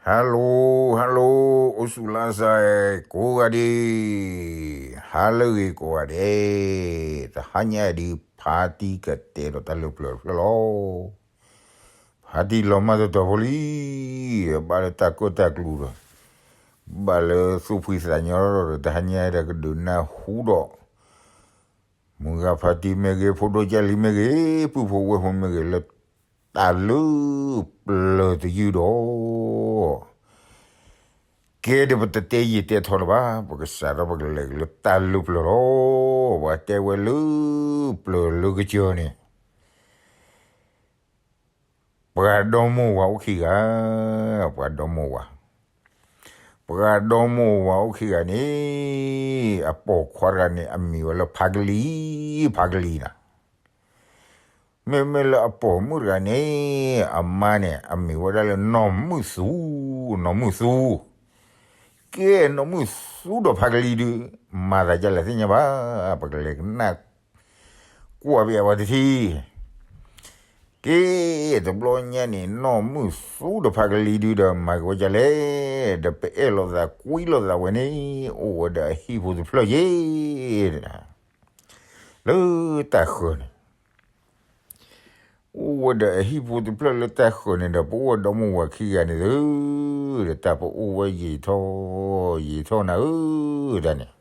Hello hello, အိၣ်ဆူၣ်လါစၢ် ကိးဂၤဒဲး, ဟါလၢအဂ့ၤကိးဂၤဒဲး, တဟါညါဒုး ဖါတံၢ်ကတဲဒီးတၢ်လၢပျၢၤတဖျၢၣ်လီၤ. ဖါတံၢ်လီၤမၢ်တတီၤဖိလံ, ဘၣ်လၢတၢ်ကၢၣ်တၢ်ကျူဒီး, ဘၣ်လၢသူၣ်ဖှံသးညီဒီး တဟါညါဒီးကဒုးနၢ်ဟူဒီး မုၢ်ဂၤဖါတံၢ်မ့ၢ်ဂ့ၤ, ဖိဒိၣ်ကၢ်လံမ့ၢ်ဂ့ၤ, ပုၢ်ဖိဝဲၢ်ဖိမ့ၢ်ဂ့ၤ, လၢတၢ်လၢပျၢၤတယုၢ်ဒီး, ကဲဒီးပတတဲယံာ်တဲထီလၢၤဘၣ်, ပကစးထီၣ်ပကလဲၤက့ၤလၢတၢ်လၢပျၢၤလီၤ. ပှၤတဲဝဲလၢပျၢၤလၢကစၢၢ်န့ၣ် ပှၤဒီမိၢ်ဝၤအိၣ်ခံဂၤ, ပှၤဒီမိၢ်ဝၤ, ပှၤဒီမိၢ်ဝၤအိၣ်ခံဂၤန့ၣ်, အပိာ်ခွါတဂၤန့ၣ် အမံၤဝဲလၢဖါကလံၤ, ဖါကလံၤနီၤ. မ့မ့ၢ်လၢအပိာ်မုၣ်တဂၤန့ၣ်, အမါန့ၣ် အမံၤဝဲဒၣ်လၢနီၢ်မုၢ်သူ, နီၢ်မုၢ်သူ. ကဲနီၢ်မုၢ်သူဒီးဖါကလံၤဒုး, မၤသးဒ်လဲၣ်သ့ၣ်ညါဘၣ်, ပကလဲၤကနၣ် ကွၢ်ဘၣ်ဝဲတထံၣ်. ကဲ, တဘျီညါန့ၣ် နီၢ်မုၢ်သူဒီးဖါကလံၤဒုးဒီး မၤက့ၤဝဲဒ်လဲၣ်, ဒီးပအဲၣ်လိာ်သးကွံလိာ်သးဝဲန့ၣ်, အိၣ်ဝဲဒီးအဟံၣ်ဖိတဖျၢၣ်ယဲၢ် လၢတၢ်ဃၢၤန့ၣ်, အိၣ်ဝဲဒီးအဟံၣ်ဖိတဖျၢၣ်လၢတၢ်ဃၢၤန့ၣ်ဒီး ပအိၣ်ဝဲဒီမိၢ်ဝၤခံဂၤန့ၣ်သု, ဒီးတၢ်ပအိၣ်ဝဲယံာ်ထီၣ်ယံာ်ထီၣ်နၤဧၢ, တၢ်န့ၣ်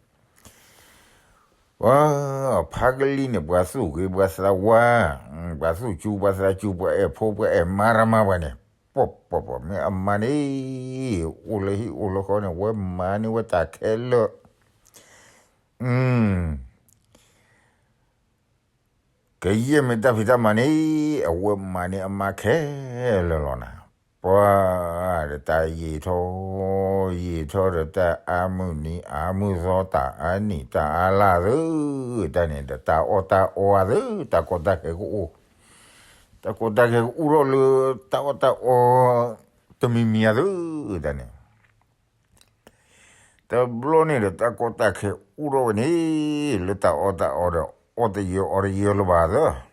ပှၤဖါကလံၤန့ၣ် ပှၤသူၣ်ဂ့ၤပှၤသးဝါ, ပှၤသူၣ်စူၤပှၤသးစူၤ, ပှၤအဲၣ်ဖိပှၤအဲၣ်မါရမါပှၤန့ၣ်, ပှၤပှၤပှၤ မ့ၢ်အမါန့ၣ် အိၣ်လၢဟံၣ်အိၣ်လၢဃီန့ၣ် ဝဲမၤန့ၢ်ဝဲတၢ်ခဲလၢာ်, ကယဲၢ်မ့ၢ်တၢ်ဖံးတၢ်မၤန့ၣ် အဝဲမၤန့ၢ်အမါခဲလၢာ်လီၤနၤ. ပှၤဒီးတၢ်ယံာ်ထီၣ်ယံာ်ထီၣ်ဒီး တၢ်အါမုၢ်နံၤအါမုၢ်သီ တၢ်အါနံၣ်တၢ်အါလါသု, တၢ်န့ၣ်ဒီးတၢ်အီၣ်တၢ်အီအသု, တၢ်ကီတၢ်ခဲကအိၣ်, တၢ်ကီတၢ်ခဲကအိၣ်ထီၣ်လၢတၢ်အီၣ်တၢ်အီတမံၤမံၤအသု, တၢ်န့ၣ် တဘျီန့ၣ်ဒီး တၢ်ကီတၢ်ခဲအိၣ်ထီၣ်ဝဲန့ၣ် လၢတၢ်အီၣ်တၢ်အီဒီး အီၣ်တယၢအီတယၢလၢၤဘၣ်သၢ.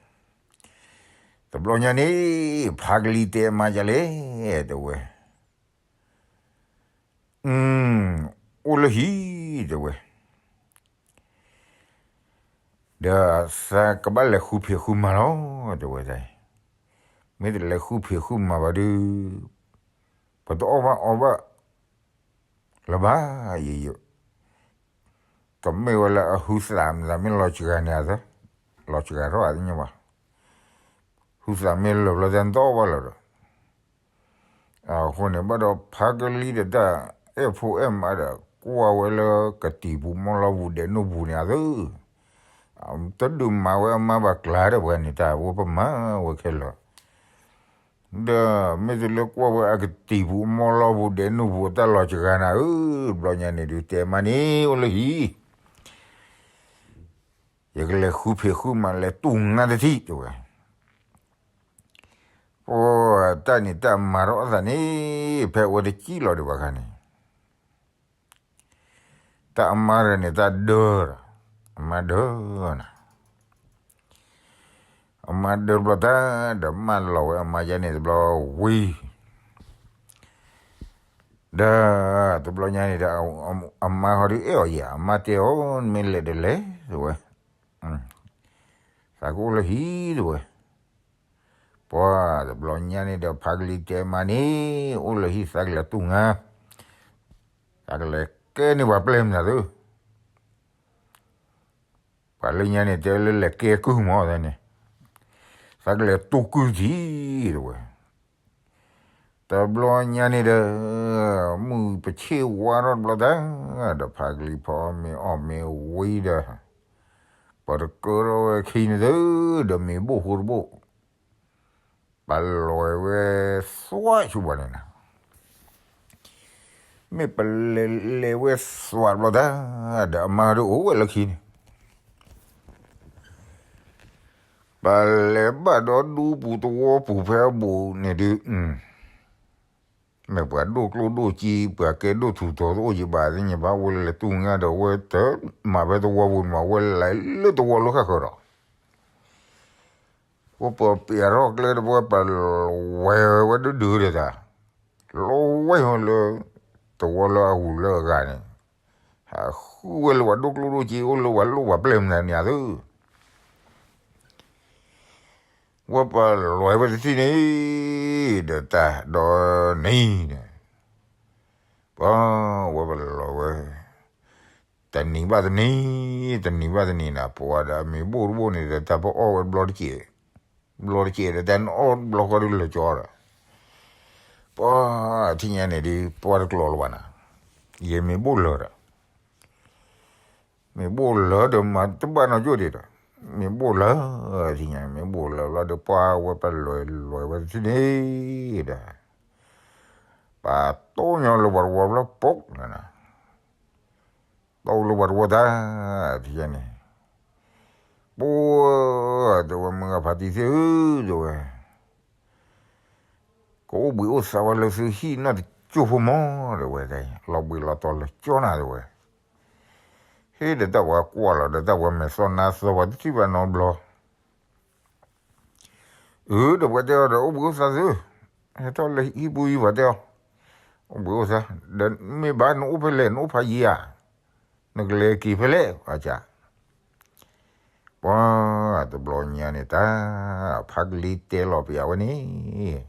တဘျီညါန့ၣ် ဖါကလံၤတဲအမါဒ်လဲၣ်, တဲဝဲ, အိၣ်လၢဟံၣ်, တဲဝဲ, ဒီးသးကဘၣ်လဲၤဃုဖံးဃုမၤလီၤ, တဲဝဲ, မ့ၢ်တလဲၤဃုဖံးဃုမၤဘၣ်ဒီး ပတအီၣ်ဘၣ်အီဘၣ်လၢၤဘၣ်, ယယ ကမ့ၢ်ဝဲလၢအဟုသးမတၤ မ့ၢ်လီၤစှၤန့ၣ်အသၢ, လီၤစှၤထီၣ်အသ့ၣ်ညါဘၣ်, ဟုသးမ့ၢ်လၢာ်ဘျီ တၢ်တအီၣ်ဘၣ်လၢၤဒီး, အဃိန့ၣ်ဘၣ်ဒီး ဖါကလံၤဒီးတၢ်အဲၣ်ဖိအဲၣ်မါဒီး ကွၢ်ဝဲလၢကတံာ်ပူၤမီၢ်လီၤပူၤဒဲးနိၣ်ပူၤန့ၣ်အသၢ, တဒုးမၤဝဲအမါဘၣ်ကျါဒီး ပှၤန့ၣ် တၢ်ဝဲပမၤဝဲခဲလၢာ် ဒီးမ့ၢ်တလၢကွၢ်ဝဲအကတံာ်ပူၤအမီၢ်လီၤပူၤဒဲးနိၣ်ပူၤအတၢ်လီၤစှၤနၤဧၢ, တဘျီညါန့ၣ်ဒုး တဲမါန့ၣ် အိၣ်လၢဟံၣ်, ယကလဲၤဃုဖံးဃုမၤလဲၤတူၢ်ငါတထံၣ် တဲဝဲ, ပှၤတၢ်န့ၣ်တၢ်မၤထီၣ်အသးန့ၣ် ဖဲအဝဲတစံၣ်လီၤဒံးဘၣ်ခါန့ၣ် တၢ်အမါတဂၤန့ၣ် တၢ်ဒၢဒီး, အမါဒၢနၤ, အမါဒၢတဘျီတၢ်ဒီး မၢလီၤဝဲအမါယါန့ၣ်တဘျီဝံၤ, ဒီးတဘျီညါန့ၣ်ဒီး အမါဟီဒုးအဲၣ်အီၤယၤ, အမါတဲအီၤ နမ့ၢ်လဲၤဒီးလဲၤ တဲဝဲ, သးကအိၣ်လၢဟံၣ် တဲဝဲ, ပှၤတဘျီညါန့ၣ်ဒီး ဖါကလံၤတဲမါန့ၣ် အိၣ်လၢဟံၣ် သးကလဲၤတူၢ်ငါ, သးကလဲၤကဲန့ၢ်ပှၤပျဲၢ်မနုၤသု, ပှၤလၢညါန့ၣ် တဲလၢလဲၤကဲကုၢ်မးသးန့ၣ်, သးကလဲၤတူၢ်ကုၢ်ထံၣ် တဲဝဲ, တဘျီညါန့ၣ်ဒီး မုၢ်ပဆ့ၣ်ဝါထီၣ်တဘျီတၢ်, ဒီးဖါကလံၤဖီမ့ၤအီၣ်မ့ၤဝံၤဒီး ပှၤတကၢထီၣ်ဝဲခံန့ၣ်သု, ဒီးမ့ၤဘိၣ်ဃိတဘိၣ်, ပလဲၤဝဲသွးဆူဘၣ်န့ၣ်နၤ, မ့ၢ်ပလဲၤလဲၤဝဲသွးတဘျီတၢ်, ဒီးအမါဒုးအိၣ်ဝဲလၢခံန့ၣ် ပလဲၤဘၣ်ဒီးဒူပူၤသဝီပူၤဖဲအဘူးန့ၣ်ဒုး, မ့ၢ်ပှၤဒိၣ်ကျိၣ်ဒိၣ်စ့ ပှၤကဲဒိၣ်ထူၣ်ထီတအိၣ်ယံၤဘၣ်သ့ၣ်ညါဘၣ်, ဝဲလဲၤတူၢ်ငါဒီးဝဲတမၤဖဲသဝီပူၤန့ၣ်ဘၣ်, ဝဲလဲၤလၢသဝီလၢဃၣ်ဃၢၤဒီး ပှၤပျဲထီၣ်ကျဲဒီး ပဝဲပလဲၤဝဲဒုးဒုးဒီးတၢ်, လီၤ ဝဲဟီလၢ သဝီလၢအဂုၤလၢအဂၤန့ၣ်, ဟးဃုဝဲလၢပှၤဒိၣ်ကျိၣ်ဒိၣ်စ့ အိၣ်လၢပှၤလိၣ်ပှၤပျဲၢ်မနုၤန့ၣ်သု, ဝဲပလီၢ်ဝဲတထံၣ်န့ၣ်, ဒီးတၢ်ဒီးန့ၣ်ဒီး, ပဝဲပလီၢ်ဝဲ, တနံၤဘၣ်တနံၤ, တနံၤဘၣ်တနံၤန့ၣ် ပှၤဒီးအမ့ၤဘိၣ်တဘိၣ်န့ၣ်ဒီး တၢ်ပအီၣ်ဝဲတဘျီတက့ၢ်, ဘျီတက့ၢ်ဒီး တၢ်နအီၣ်တဘျီဃီဒုးလၢာ်ကၠီဒီး, ပှၤထံၣ်ညါန့ၣ်ဒီး ပှၤတကျိၤလၢၤဘၣ်နၤ, ယမ့ၤဘိၣ်လၢာ်ဒီး မ့ၤဘိၣ်လၢာ်ဒီးမၤတဘၣ်နီၢ်ကၠိၣ်ဒံးဒီး, မ့ၤဘိၣ်လၢာ်, ထံၣ်ညါ မ့ၤဘိၣ်လၢာ်ဘျီဒီး ပှၤဝဲပလီၢ်လီၢ်ဝဲတထံၣ်န့ၣ်ဒီး, ပှၤတိၢ်ညီလၢပှၤတဝီဘျီပိၢ်လၢနၤ, တိၢ်လၢပှၤတဝီတၢ်, ထံၣ်ညါန့ၣ်, ပှၤ, တဲဝဲမုၢ်ဂၤဖါတံၢ်သ့ၣ်ဧၢ, တဲဝဲ ကအိၣ်ဘှံးအိၣ်သါဝဲလၢသုဟံၣ်နီၢ်တကၠိၢ်ဖိမီၢ် တဲဝဲ, လီၤဘှံးလီၤတီၤလၢာ်ကၠီနၤ တဲဝဲ, ဟ့ၣ်ဒီးတၢ်ပှၤကွၢ်လီၤဒီးတၢ်ပှၤမဲာ်သီနါသီပှၤတထံၣ်ဘၣ်နီတဘျီ, အၢ ဒီးပှၤတဲအီၤဒီး အိၣ်ဘှံးအိၣ်သါသု, ဟဲထီၣ်လၢဟံၣ်ပူၤအံၤ ပှၤတဲအီၤ, အိၣ်ဘှံးအိၣ်သါ, ဒီးမ့ၢ်ဘၣ်နအိၣ်ဖဲလဲၣ် နအိၣ်ဖးယံၤဧါ, နကလဲၤက့ၤဖဲလဲၣ် ပှၤကး ပှၤတဘျီညါန့ၣ်တၢ်, ဖါကလံၤတဲလီၤပျးဝဲန့ၣ်,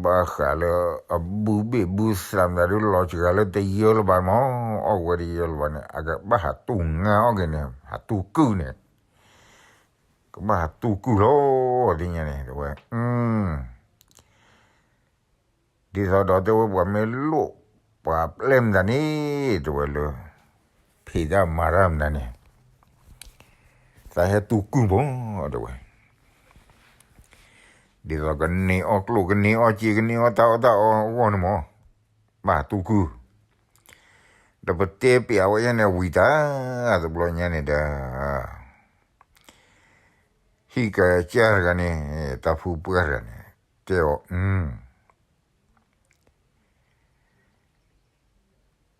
ဘၣ်ဃးလၢအဘုဘ့ၣ်ဘုသးမတၤဒုးလီၤစှၤလၢတယၢလၢၤဘၣ်မီၢ်, အီၣ်ဝဲတယၢလၢၤဘၣ်န့ၣ် အကဘၣ်ဟးတူၢ်ငါအီၣ်က့ၤန့ၣ် ဟးတူၢ်ကုၢ်န့ၣ်, ကဘၣ်ဟးတူၢ်ကုၢ်လီၤ, ဒ်ညါန့ၣ် တဲဝဲ ဒ်သိးဒီးတဲဝဲပှၤမ့ၢ်လိၣ်ပှၤပျဲၢ်မတၤန့ၣ် တဲဝဲလၢ ဖံးတၢ်မၤတၢ်မတၤန့ၣ်, သးဟဲတူၢ်ကုၢ်ဖိ တဲဝဲ, ဒ်သိးကန့ၢ်အီၣ်ကျိၣ် ကန့ၢ်အီၣ်စ့ ကန့ၢ်အီၣ်တၢ်အီၣ်တၢ်အီအဂီၢ်န့ၣ်မီၢ်, ဘၣ်တူၢ်ကုၢ်, ဒီးပတဲပျးဝဲယဲန့ၣ်ဝံၤတၢ်, တဘျီညါန့ၣ်ဒီး ဟံၣ်ကစၢ်တဂၤန့ၣ် တၢ်ဖုပှၢ်တဂၤန့ၣ် တဲအီၤ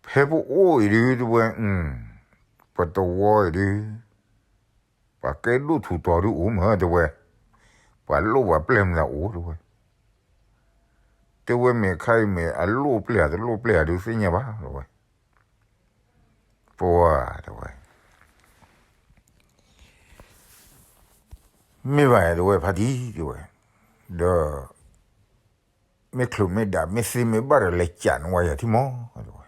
ဖဲပအိၣ်အံၤဒုး တဲဝဲ, ပတဝီအံၤဒုး ပှၤကဲဒိၣ်ထူးတီၤဒုးအိၣ်မး တဲဝဲ, ပှၤလိၣ်ပှၤပျဲၢ်မတၤအိၣ် တဲဝဲ, တဲဝဲမ့ၢ်ခါအံၤမ့ၢ်အလိၣ်ပျဲၢ်ဧါ တလိၣ်ပျဲၢ်ဧါဒုးသ့ၣ်ညါဘၣ် တဲဝဲ, ပှၤ တဲဝဲ မ့ၢ်ဘၣ် တဲဝဲ ဖါတံၢ် တဲဝဲ, ဒီး မ့ၢ်ချုးမ့ၢ်ဒၣ် မ့ၢ်သ့မ့ၢ်ဘၣ်ဒီး လဲၤကးနဝဲယၤထံမီၢ် တဲဝဲ,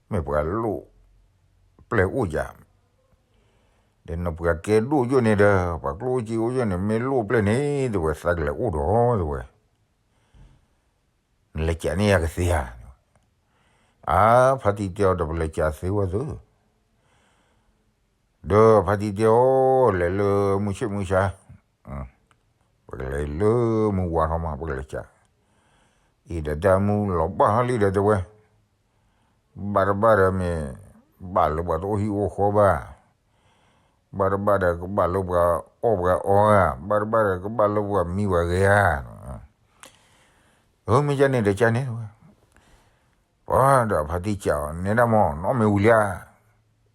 မ့ၢ်ပှၤလိၣ်ပျဲၢ်အိၣ်ယၤ, ဒီးနပှၤကဲဒိၣ်ယိၣ်န့ၣ်ဒီး ပှၤကျိၣ်အိၣ်စ့အိၣ်ယိၣ်န့ၣ် မ့ၢ်လိၣ်ပျဲၢ်န့ၣ် တဲဝဲ သးကလဲၤအိၣ်ဒီး တဲဝဲ နလဲၤကးန့ၢ်ယၤကသ့ဧါ, အါ ဖါတံၢ်တဲအီၤ ဒီးပလဲၤကးသ့ဝဲသ့, ဒီးဖါတံၢ်တဲအီၤ လဲၤလၢမုၢ်ဆ့ၣ်မုၢ်ဆါ, ပကလဲၤလၢမုၢ်ဝါထီၣ်မး ပကလဲၤကး, အံၤဒီးတၢ်မုၢ်လီၤဘၣ်ဟီလံဒီးတဲဝဲ, ဘၣ်တဘၣ်ဒီးမ့ၢ် ဘၣ်လၢပှၤတအိၣ်ဟံၣ်အိၣ်ဃီဘၣ်, ဘၣ်တဘၣ်ဒီးကဘၣ်လၢပှၤအီၣ်ပှၤအီဧါ, ဘၣ်တဘၣ်ဒီးကဘၣ်လၢပှၤမံပှၤဂဲၤဧါ, အၢ မ့ၢ်ကန့ၣ်ဒီးကန့ၣ် တဲဝဲ, ပှၤဒီးဖါတံၢ်ကးအီၤ နဲဒၣ်မီၢ် နအီၣ်မ့ၢ်ဝံၤလံဧါ,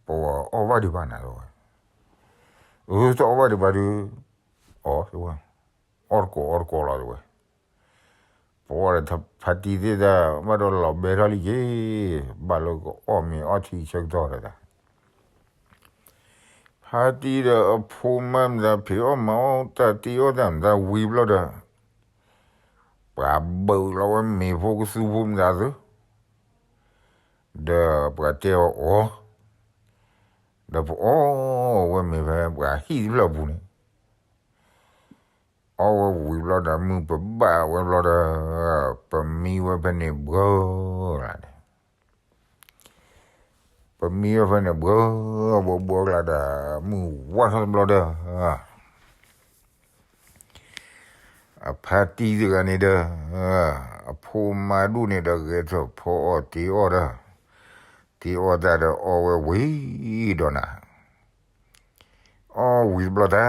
ပှၤအီၣ်ဘၣ်ဒံးဘၣ်နၤ တဲဝဲ, အၢ တအီၣ်ဘၣ်ဒံးဘၣ်ဒီး အီၣ် တဲဝဲ, အီၣ်တကိးအီၣ်တကိးလီၤ တဲဝဲ, ပှၤဒီးဖါတံၢ်သ့ၣ်တၢ် ဘၣ်ဒီးလီၤဘဲထီၣ်လံက့ၤ, ဘၣ်လၢကအီၣ်မ့ၤအီထံဆၢကတီၢ်ဒီး ဖါတံၢ်ဒီးအဖိမါမတၤ ဖံးအီၣ်မၤအီၣ်တၢ်တ့အီၣ်တၢ်မတၤဝံၤဘျီဒီး ပှၤဘုးလီၤဝဲမ့ၤဖိကသူဖိမတၤသု, ဒီးပှၤတဲအီၤအီၤ, ဒီးပအီၣ်ဝဲမ့ၤဖဲပှၤဟံၣ်တဖျၢၣ်အပူၤန့ၣ်, အီၣ်ဝဲဝံၤဘျီဒီး မုၢ်ပဘၣ်ဝဲဘျီဒီး ပမံဝဲဖဲန့ၣ်ဘှၢလၢ်န့ၣ် ပမံဝဲဖဲန့ၣ်ဘှၢ ဘှၢဘှၢလၢ်ဒီး မုၢ်ဝါထီၣ်တဘျီဒီး အဖါတံၢ်တဂၤန့ၣ်ဒီး အဖိမါဒိၣ်န့ၣ်ဒီး ဂဲၤထၢၣ်ဖီအီၣ်တ့အီၣ်ဒီး တ့အီၣ်တၢ်ဒီးအီၣ်ဝဲဝံၤဒီးနၤ အီၣ်ဝံၤတဘျီတၢ်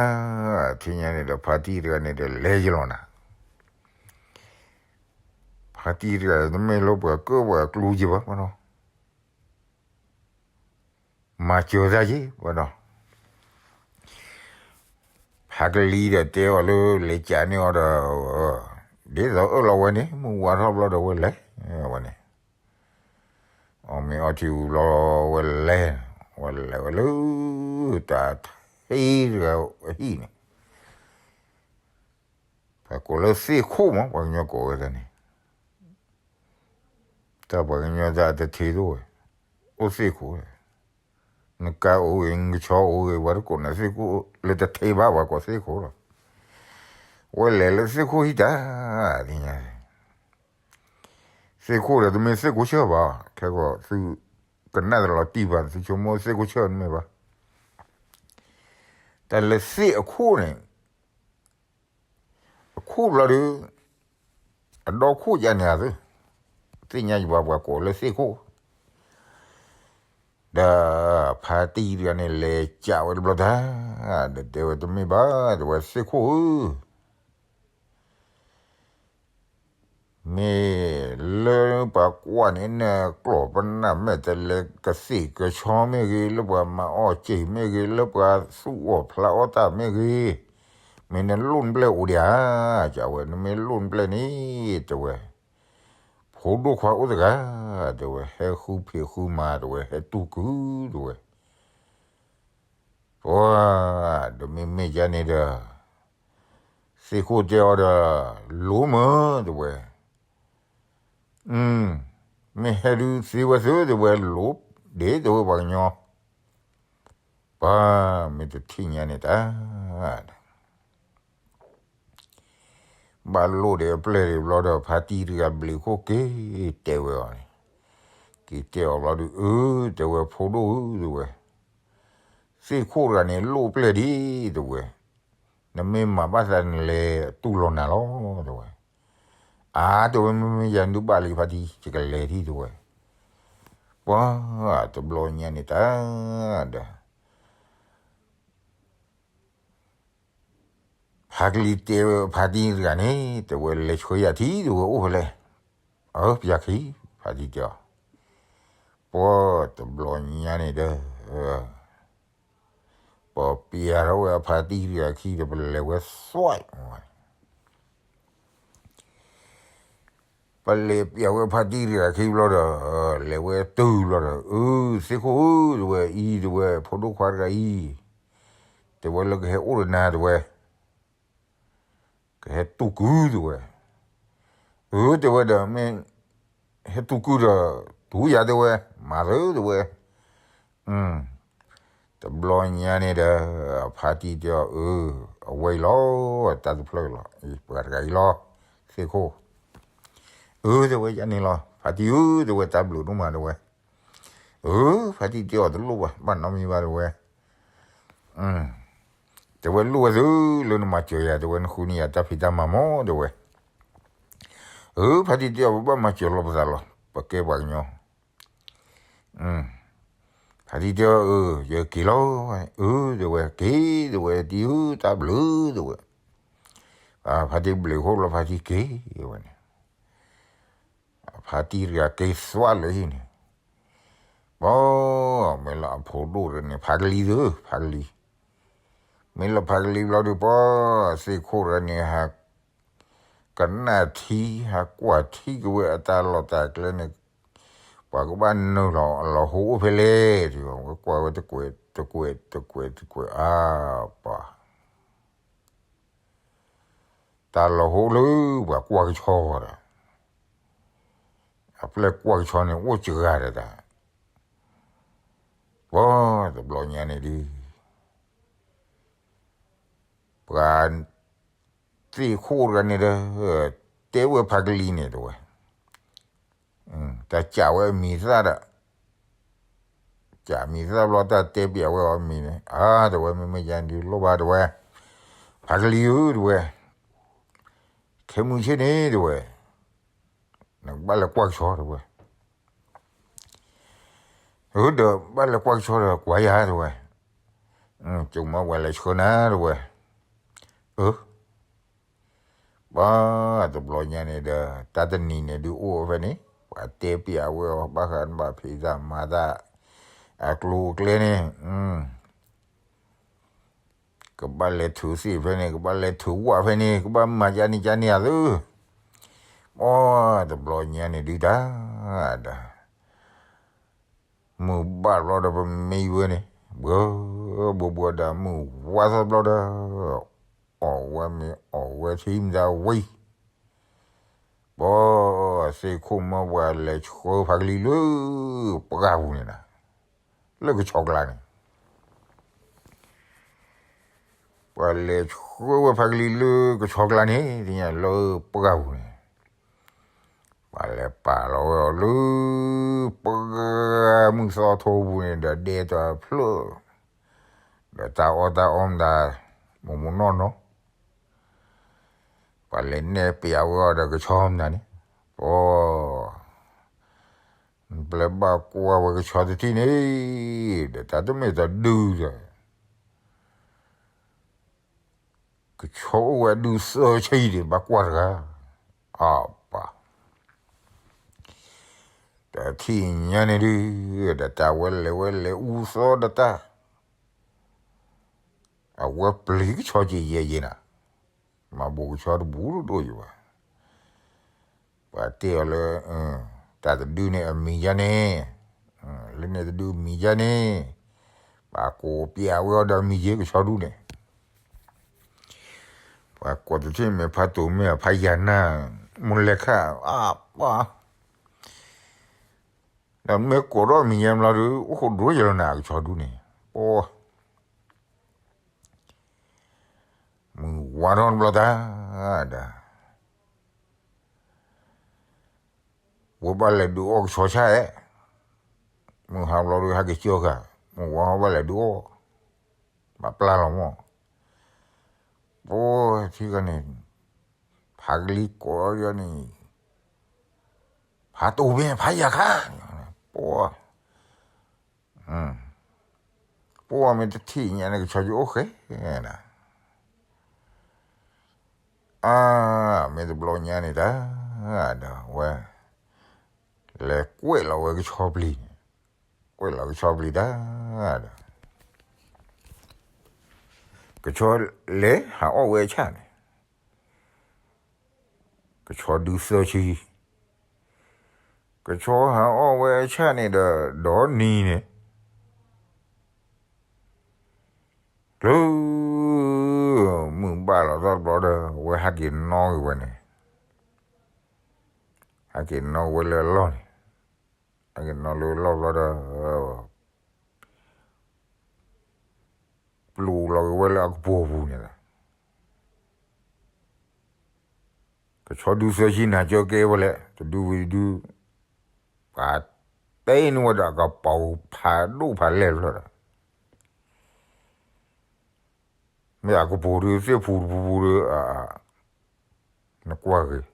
ထံၣ်ညါန့ၣ်ဒီး ဖါတံၢ်တဂၤန့ၣ်ဒီး လဲၤယလီၤနၤ ဖါတံၢ်တဂၤ တမ့ၢ်လၢပှၤကၢၣ်ပှၤကျူယဘၣ်ဒီး မၤစၢၤတၢ်ယဘၣ်ဒီး ဖါကလံၤဒီးတဲအီၤလၢ လဲၤကးန့ၢ်အီၤဒီး ဒ်သိးအၢၣ်လီၤဝဲန့ၣ် ဝါထီၣ်ဘျီဒီးဝဲလဲၤ, ဝဲန့ၣ်, အီၣ်မ့ၤအီထံဝံၤဘျီဝဲလဲၤ, ဝဲလဲၤဝဲလၢ တၢ်ထံတဂၤအဟံၣ်န့ၣ်, ပှၤကိးလၢသ့ၣ်ခိၣ်မး ပှၤကညီကိးဝဲဒၣ်န့ၣ်, တၢ်ပှၤကညီတၢ်တထံသိၣ်ဝဲ, အိၣ်သ့ၣ်ခိၣ်, နကါအိၣ်ဂ့ၤ နကဆီအိၣ်ဂ့ၤ ပှၤတကိးနၤသ့ၣ်ခိၣ်လၢတထံဘၣ် ပှၤကိးသ့ၣ်ခိၣ်လီၤ. ဝဲလဲၤလၢသ့ၣ်ခိၣ်ဟံၣ်တၢ်, သ့ၣ်ညါ, သ့ၣ်ခိၣ်ဒီးတမ့ၢ်သ့ၣ်ခိၣ်ဆၢၣ်ဘၣ်, ခဲကီးသုကနၣ်တလီၤတံၢ်ဘၣ် သုဆိကမိၣ်သ့ၣ်ခိၣ်ဆၢၣ်တမ့ၢ်ဘၣ်, တၢ်လၢသ့ၣ်အခိၣ်န့ၣ်, အခိၣ်ဘျီဒီး, အဒီခိၣ်ယါန့ၣ်ဧါသု, သ့ၣ်ညါယဘၣ်ပှၤကိးလၢသ့ၣ်ခိၣ်, ဒီးဖါတံၢ်တဂၤန့ၣ် လဲၤကးဝဲတဘျီတၢ်, ဒီးတဲဝဲတမ့ၢ်ဘၣ် တဲဝဲသ့ၣ်ခိၣ်ဧၢ မ့ၢ်လၢပှၤကွၢ်န့ၣ် နကျီၢ်ပနၢ်မဲာ်တလဲကသ့ၣ်ကဆီမ့ၢ်ဂ့ၤ, လၢပှၤမၤအီၣ်စ့ၢ်မ့ၢ်ဂ့ၤ, လၢပှၤသူၣ်အီၣ်ဖျးအီၣ်တၢ်မ့ၢ်ဂ့ၤ, မ့ၢ်နလိၣ်နပျဲၢ်အိၣ်ဒံးဧါ, ကးဝဲ နမ့ၢ်လိၣ်နပျဲၢ်န့ၣ် တဲဝဲ, ဖိဒိၣ်ခွါအိၣ်တဂၤ, တဲဝဲ ဟဲဃုဖံးဃုမၤ တဲဝဲ ဟဲတူၢ်ကုၢ် တဲဝဲ ပှၤ, ဒီးမ့မ့ၢ်ယါန့ၣ်ဒီး, သ့ၣ်ခိၣ်တဲအီၤဒီး, လိၣ်မၢ တဲဝဲ, မ့ၢ်ဟဲဒုးသ့ဝဲသု တဲဝဲ လိၣ်ဒ့ တဲဝဲ ပှၤကညီ, ပှၤမ့ၢ်တထံၣ်ညါန့ၣ်တၢ် ဘၣ်လိၣ်ဒီးအပျဲၢ်ဒံးဘျီဒီး ဖါတံၢ်တဂၤဘျုးခိၣ်က့ၤတဲဝဲအီၤန့ၣ်, က့ၤတဲအီၤဘျီဒီး အၢ တဲဝဲ ဖိဒိၣ်ဧၢ တဲဝဲ, သ့ၣ်ခိၣ်တဂၤန့ၣ် လိၣ်ပျဲၢ်ဒံး တဲဝဲ, နမ့ၢ်မၤဘၣ်သးနလဲၤတူၢ်လိာ်နၤလီၤ တဲဝဲ, အါ တဲဝဲ မ့မ့ၢ်ယၤဒုးဘၣ်လံဖါတံၢ် ယကလဲၤထံၣ် တဲဝဲ, ပှၤ, တဘျီညါန့ၣ်တၢ် ဒီး ဖါကလံၤတဲဝဲဖါတံၢ်တဂၤန့ၣ် တဲဝဲ လဲၤဆှၢယၤထံ တဲဝဲ အိၣ်ဖဲလဲၣ်, အၢ ပျၢ်ခံ ဖါတံၢ်တဲအီၤ, ပှၤတဘျီညါန့ၣ်ဒီး, ပပျၢ်ထီၣ်ဝဲအဖါတံၢ်တဂၤခံဒီး ပလဲၤဝဲသွဲၣ် ပလဲၤပျၢ်ဝဲဖါတံၢ်တဂၤခံဘျီဒီး, လဲၤဝဲတုၤဘျီဒီး အၢ သ့ၣ်ခိၣ်ဧၢ တဲဝဲ အံၤ တဲဝဲ ဖိဒိၣ်ခွါတဂၤအံၤ, တဲဝဲလၢကဟဲအိၣ်ဒီးနၤ တဲဝဲ, ကဟဲတူၢ်ကုၢ် တဲဝဲ, အၢ တဲဝဲဒီး မ့ၢ်ဟဲတူၢ်ကုၢ်ဒီး တူၢ်ယၤ တဲဝဲ, မၤသၢ တဲဝဲ, တဘျီညါန့ၣ်ဒီး ဖါတံၢ်တဲအီၤ အၢ အဝဲအံၤလီၤ, တၢ်တဖျၢၣ်လီၤ, ပှၤတဂၤအံၤလီၤ, သ့ၣ်ခိၣ်, အၢ တဲဝဲ ယန့ၣ်လီၤ ဖါတံၢ်ဧၢ တဲဝဲ တၢ်ဘျုးဒိၣ်မး တဲဝဲ, အၢ ဖါတံၢ်တဲအီၤ တလိၣ်ဘၣ် ဘၣ်နီတမံၤဘၣ် တဲဝဲ, တဲဝဲလိၣ်ဝဲသုလၢနမၤစၢၤယၤ တဲဝဲ နဃုန့ၢ်ယၤတၢ်ဖံးတၢ်မၤမး တဲဝဲ, အၢ ဖါတံၢ်တဲအီၤ ပဘၣ်မၤစၢၤလီၤပသးလီၤ ပကဲပှၤကညီ ဖါတံၢ်တဲအီၤ အၢ ယက့ၤလီၤ, အၢ တဲဝဲ က့ၤ တဲဝဲ တံၢ်ဧၢ တၢ်ဘျုး တဲဝဲ, ဖါတံၢ်ဘျုးခိၣ်လီၤ ဖါတံၢ်က့ၤဝဲန့ၣ်, ဖါတံၢ်တဂၤက့ၤသွဲၣ်လၢဟံၣ်န့ၣ်, ပှၤ, မ့ၢ်လၢအဖိဒိၣ်တဂၤန့ၣ် ဖါကလံၤသု ဖါကလံၤ, မ့ၢ်လၢဖါကလံၤဘျီဒီး ပှၤ, သ့ၣ်ခိၣ်တဂၤန့ၣ် ဟး ကနၣ်ထံ ဟးကွၢ်ထံက့ၤဝဲအတၢ်လီၢ်တၢ်ကျဲန့ၣ်, ပှၤကဘၣ်နုာ်လီၤအလီၤဟိအိၣ်ဖဲလဲၣ်, ဝဲကွၢ်ဝဲတကွဲးတကွဲးတကွဲးတကွဲး အါပှၤ, တၢ်လီၤဟိလၢပှၤကွၢ်ကဆီဒီး, အပျဲၢ်ကွၢ်ကဆီန့ၣ် အိၣ်စှၤဂၤဒီးတၢ်, ပှၤတဘျီညါန့ၣ်ဒုး ပှၤသ့ၣ်ခိၣ်တဂၤန့ၣ်ဒီး တဲဝဲဖါကလံၤန့ၣ် တဲဝဲ, တၢ်စံးဝဲအမံၤသၣ်ဒီး, စံးမံၤသၣ်ဘျီ တၢ်တဲပျးဝဲအီၤမံၤန့ၣ်, အါ တဲဝဲ မ့မ့ၢ်ယၤဒုးလိၣ်ဘၣ် တဲဝဲ, ဖါကလံၤဧၢ တဲဝဲ, ခဲမုၢ်ဆ့ၣ်န့ၣ် တဲဝဲ, နကဘၣ်လဲၤကွၢ်ကဆီ တဲဝဲ, အၢ ဒီးဘၣ်လဲၤကွၢ်ကဆီဒီး ကွၢ်ယၤ တဲဝဲ, ကမၤဝဲလဲၤဆှၢနၤ တဲဝဲ, အၢ ပှၤတဘျီညါန့ၣ်ဒီး တၢ်တနံၤန့ၣ်ဒုးအိၣ်ဖဲန့ၣ် ပှၤတဲပျးဝဲအီၤ ဘၣ်ဃးနဘၣ်ဖံးတၢ်မၤတၢ် အကျိၤအကျဲန့ၣ်, ကဘၣ်လဲၤထုးသ့ၣ်ဖဲန့ၣ် ကဘၣ်လဲၤထုးဝၣ်ဖဲန့ၣ် ကဘၣ်မၤကၠါန့ၣ်ကၠါန့ၣ်အသု, အိ တဘျီညါန့ၣ်ဒုးတၢ်, ဒီး မုၢ်ဘၣ်ဘျီဒီးပမ့ၢ်ဝဲန့ၣ် ဘှီဘှီဘှီဒီး မုၢ်ဝါသီဘျီဒီး အီၣ်ဝဲမ့ၤအီၣ်ဝဲထံမတၤဝံၤ ပှၤသ့ၣ်ခိၣ်မၢပှၤလဲၤဆှၢဖါကလံၤလၢ ပှၢ်ပူၤန့ၣ်ဒီး လၢကဆီကျါန့ၣ် ပှၤလဲၤဆှၢဝဲဖါကလံၤလၢကဆီကျါန့ၣ် သ့ၣ်ညါလၢပှၢ်ပူၤန့ၣ် ပှၤလဲၤပာ်လီၤဝဲအီၤလၢ ပှၢ်မုၢ်သီထိပူၤန့ၣ်ဒီး ဒဲတဖျၢၣ် ဒီးတၢ်အီၣ်တၢ်အီမတၤ မိၢ်မိၢ်နီၢ်နီၢ် ပှၤလဲၤနဲၣ်ပျးဝဲအီၤဒီးကဆီမတၤန့ၣ် ပှၤ ပျဲဘၣ်ကွၢ်ဝဲကဆီတထံၣ်န့ၣ် ဒီးတၢ်တမ့ၢ်တဒုဒီး ကဆီအိၣ်ဝဲဒုသၢဆံဒီး ဘၣ်ကွၢ်တဂၤ အပၢ် တထံၣ်ညါန့ၣ်ဒုး ဒီးတၢ်ဝဲလဲၤဝဲလဲၤအူသီဒီးတၢ် အဝဲပျံၤကဆီက့ၤယဲယဲနၤ, မၤဘူးကဆီတဘူးတဒိၣ်ယဘၣ်. ပှၤတဲအီၤလၢ တၢ်တဒုန့ၣ်အမံၤယါန့ၣ်, လၢန့ၣ်တဒုအမံၤယါန့ၣ်, ပှၤကိးပျးဝဲအီၤဒီးအမံၤယဲကဆီဒုန့ၣ်, ပှၤကိးတထံၣ်မ့ၢ်ဖးတိၤမ့ၢ်အဖးယၤနၢ်, မူလဲၤခၣ် အပၢ်, ဒီးမ့ၢ်ကိးထီၣ်မံၤယါဘျီဒီး အိၣ်ဃိဒိၣ်ယဲလီၤနၤ ကဆီဒုန့ၣ်, ပှၤ မုၢ်ဝါထီၣ်တဘျီတၢ်, ဒီး ဝဲဘၣ်လဲၤဒုးအီၣ်ကဆီဆၣ်ဧဲ, မုၢ်ဟါဘျီဒီးဟဲက့ၤကၢဃာ်, မုၢ်ဝါဘၣ်လဲၤဒုးအီၣ်, ဘၣ်ပျၢ်လီၤမၢ်, ပှၤထံၣ်ကန့ၣ်, ဖးကလံၤကိးအီၤန့ၣ်, ဖးတိၤမ့ၢ်ဖးယၤခါ, ပှၤ ပှၤမ့ၢ်တထံၣ်ညါန့ၣ် ကဆီကအိၣ်ဃဲနၤ, အါ, မ့ၢ်တဘျီညါန့ၣ်တၢ်, ဒီးဝဲ လဲၤကွဲးလီၤဝဲကဆီပျံၤန့ၣ်, ကွဲးလီၤကဆီပျံၤတၢ်, ဒီး ကဆီလဲၤဟးအီၣ်ဝဲအဆၣ်န့ၣ် ကဆီဒုသၢဆံ, ကဆီဟးအီၣ်ဝဲအဆၣ်န့ၣ်ဒီး ဒီနံၤန့ၣ်, တုၤမုၢ်ဘၣ်လီၤသီၣ်တဘျီဒီး အဝဲဟဲက့ၤနီၣ်က့ၤဝဲန့ၣ်, ဟဲက့ၤနီၣ်ဝဲလၢအလီၢ်န့ၣ်, ဟဲက့ၤနီၣ်လၢအလီၢ်ဘျီဒီး ပျိးလီၤက့ၤဝဲလၢအကပိာ်ပူၤန့ၣ်လီၤ. ကဆီဒုသၢဆံနၤကၢကဲဝဲလဲၣ် တဒုဝံၤတဒု, ပှၤတဲန့ၢ်ဝဲဒီးအကပိာ်ဖးဒိၣ်ဖးလဲၢ်တဖျၢၣ်ဒီး, မ့ၢ်အကပိာ်ဒုးသ့ၣ်ဖူတပူၤပူၤဒီး နကွၢ်ဂ့ၤ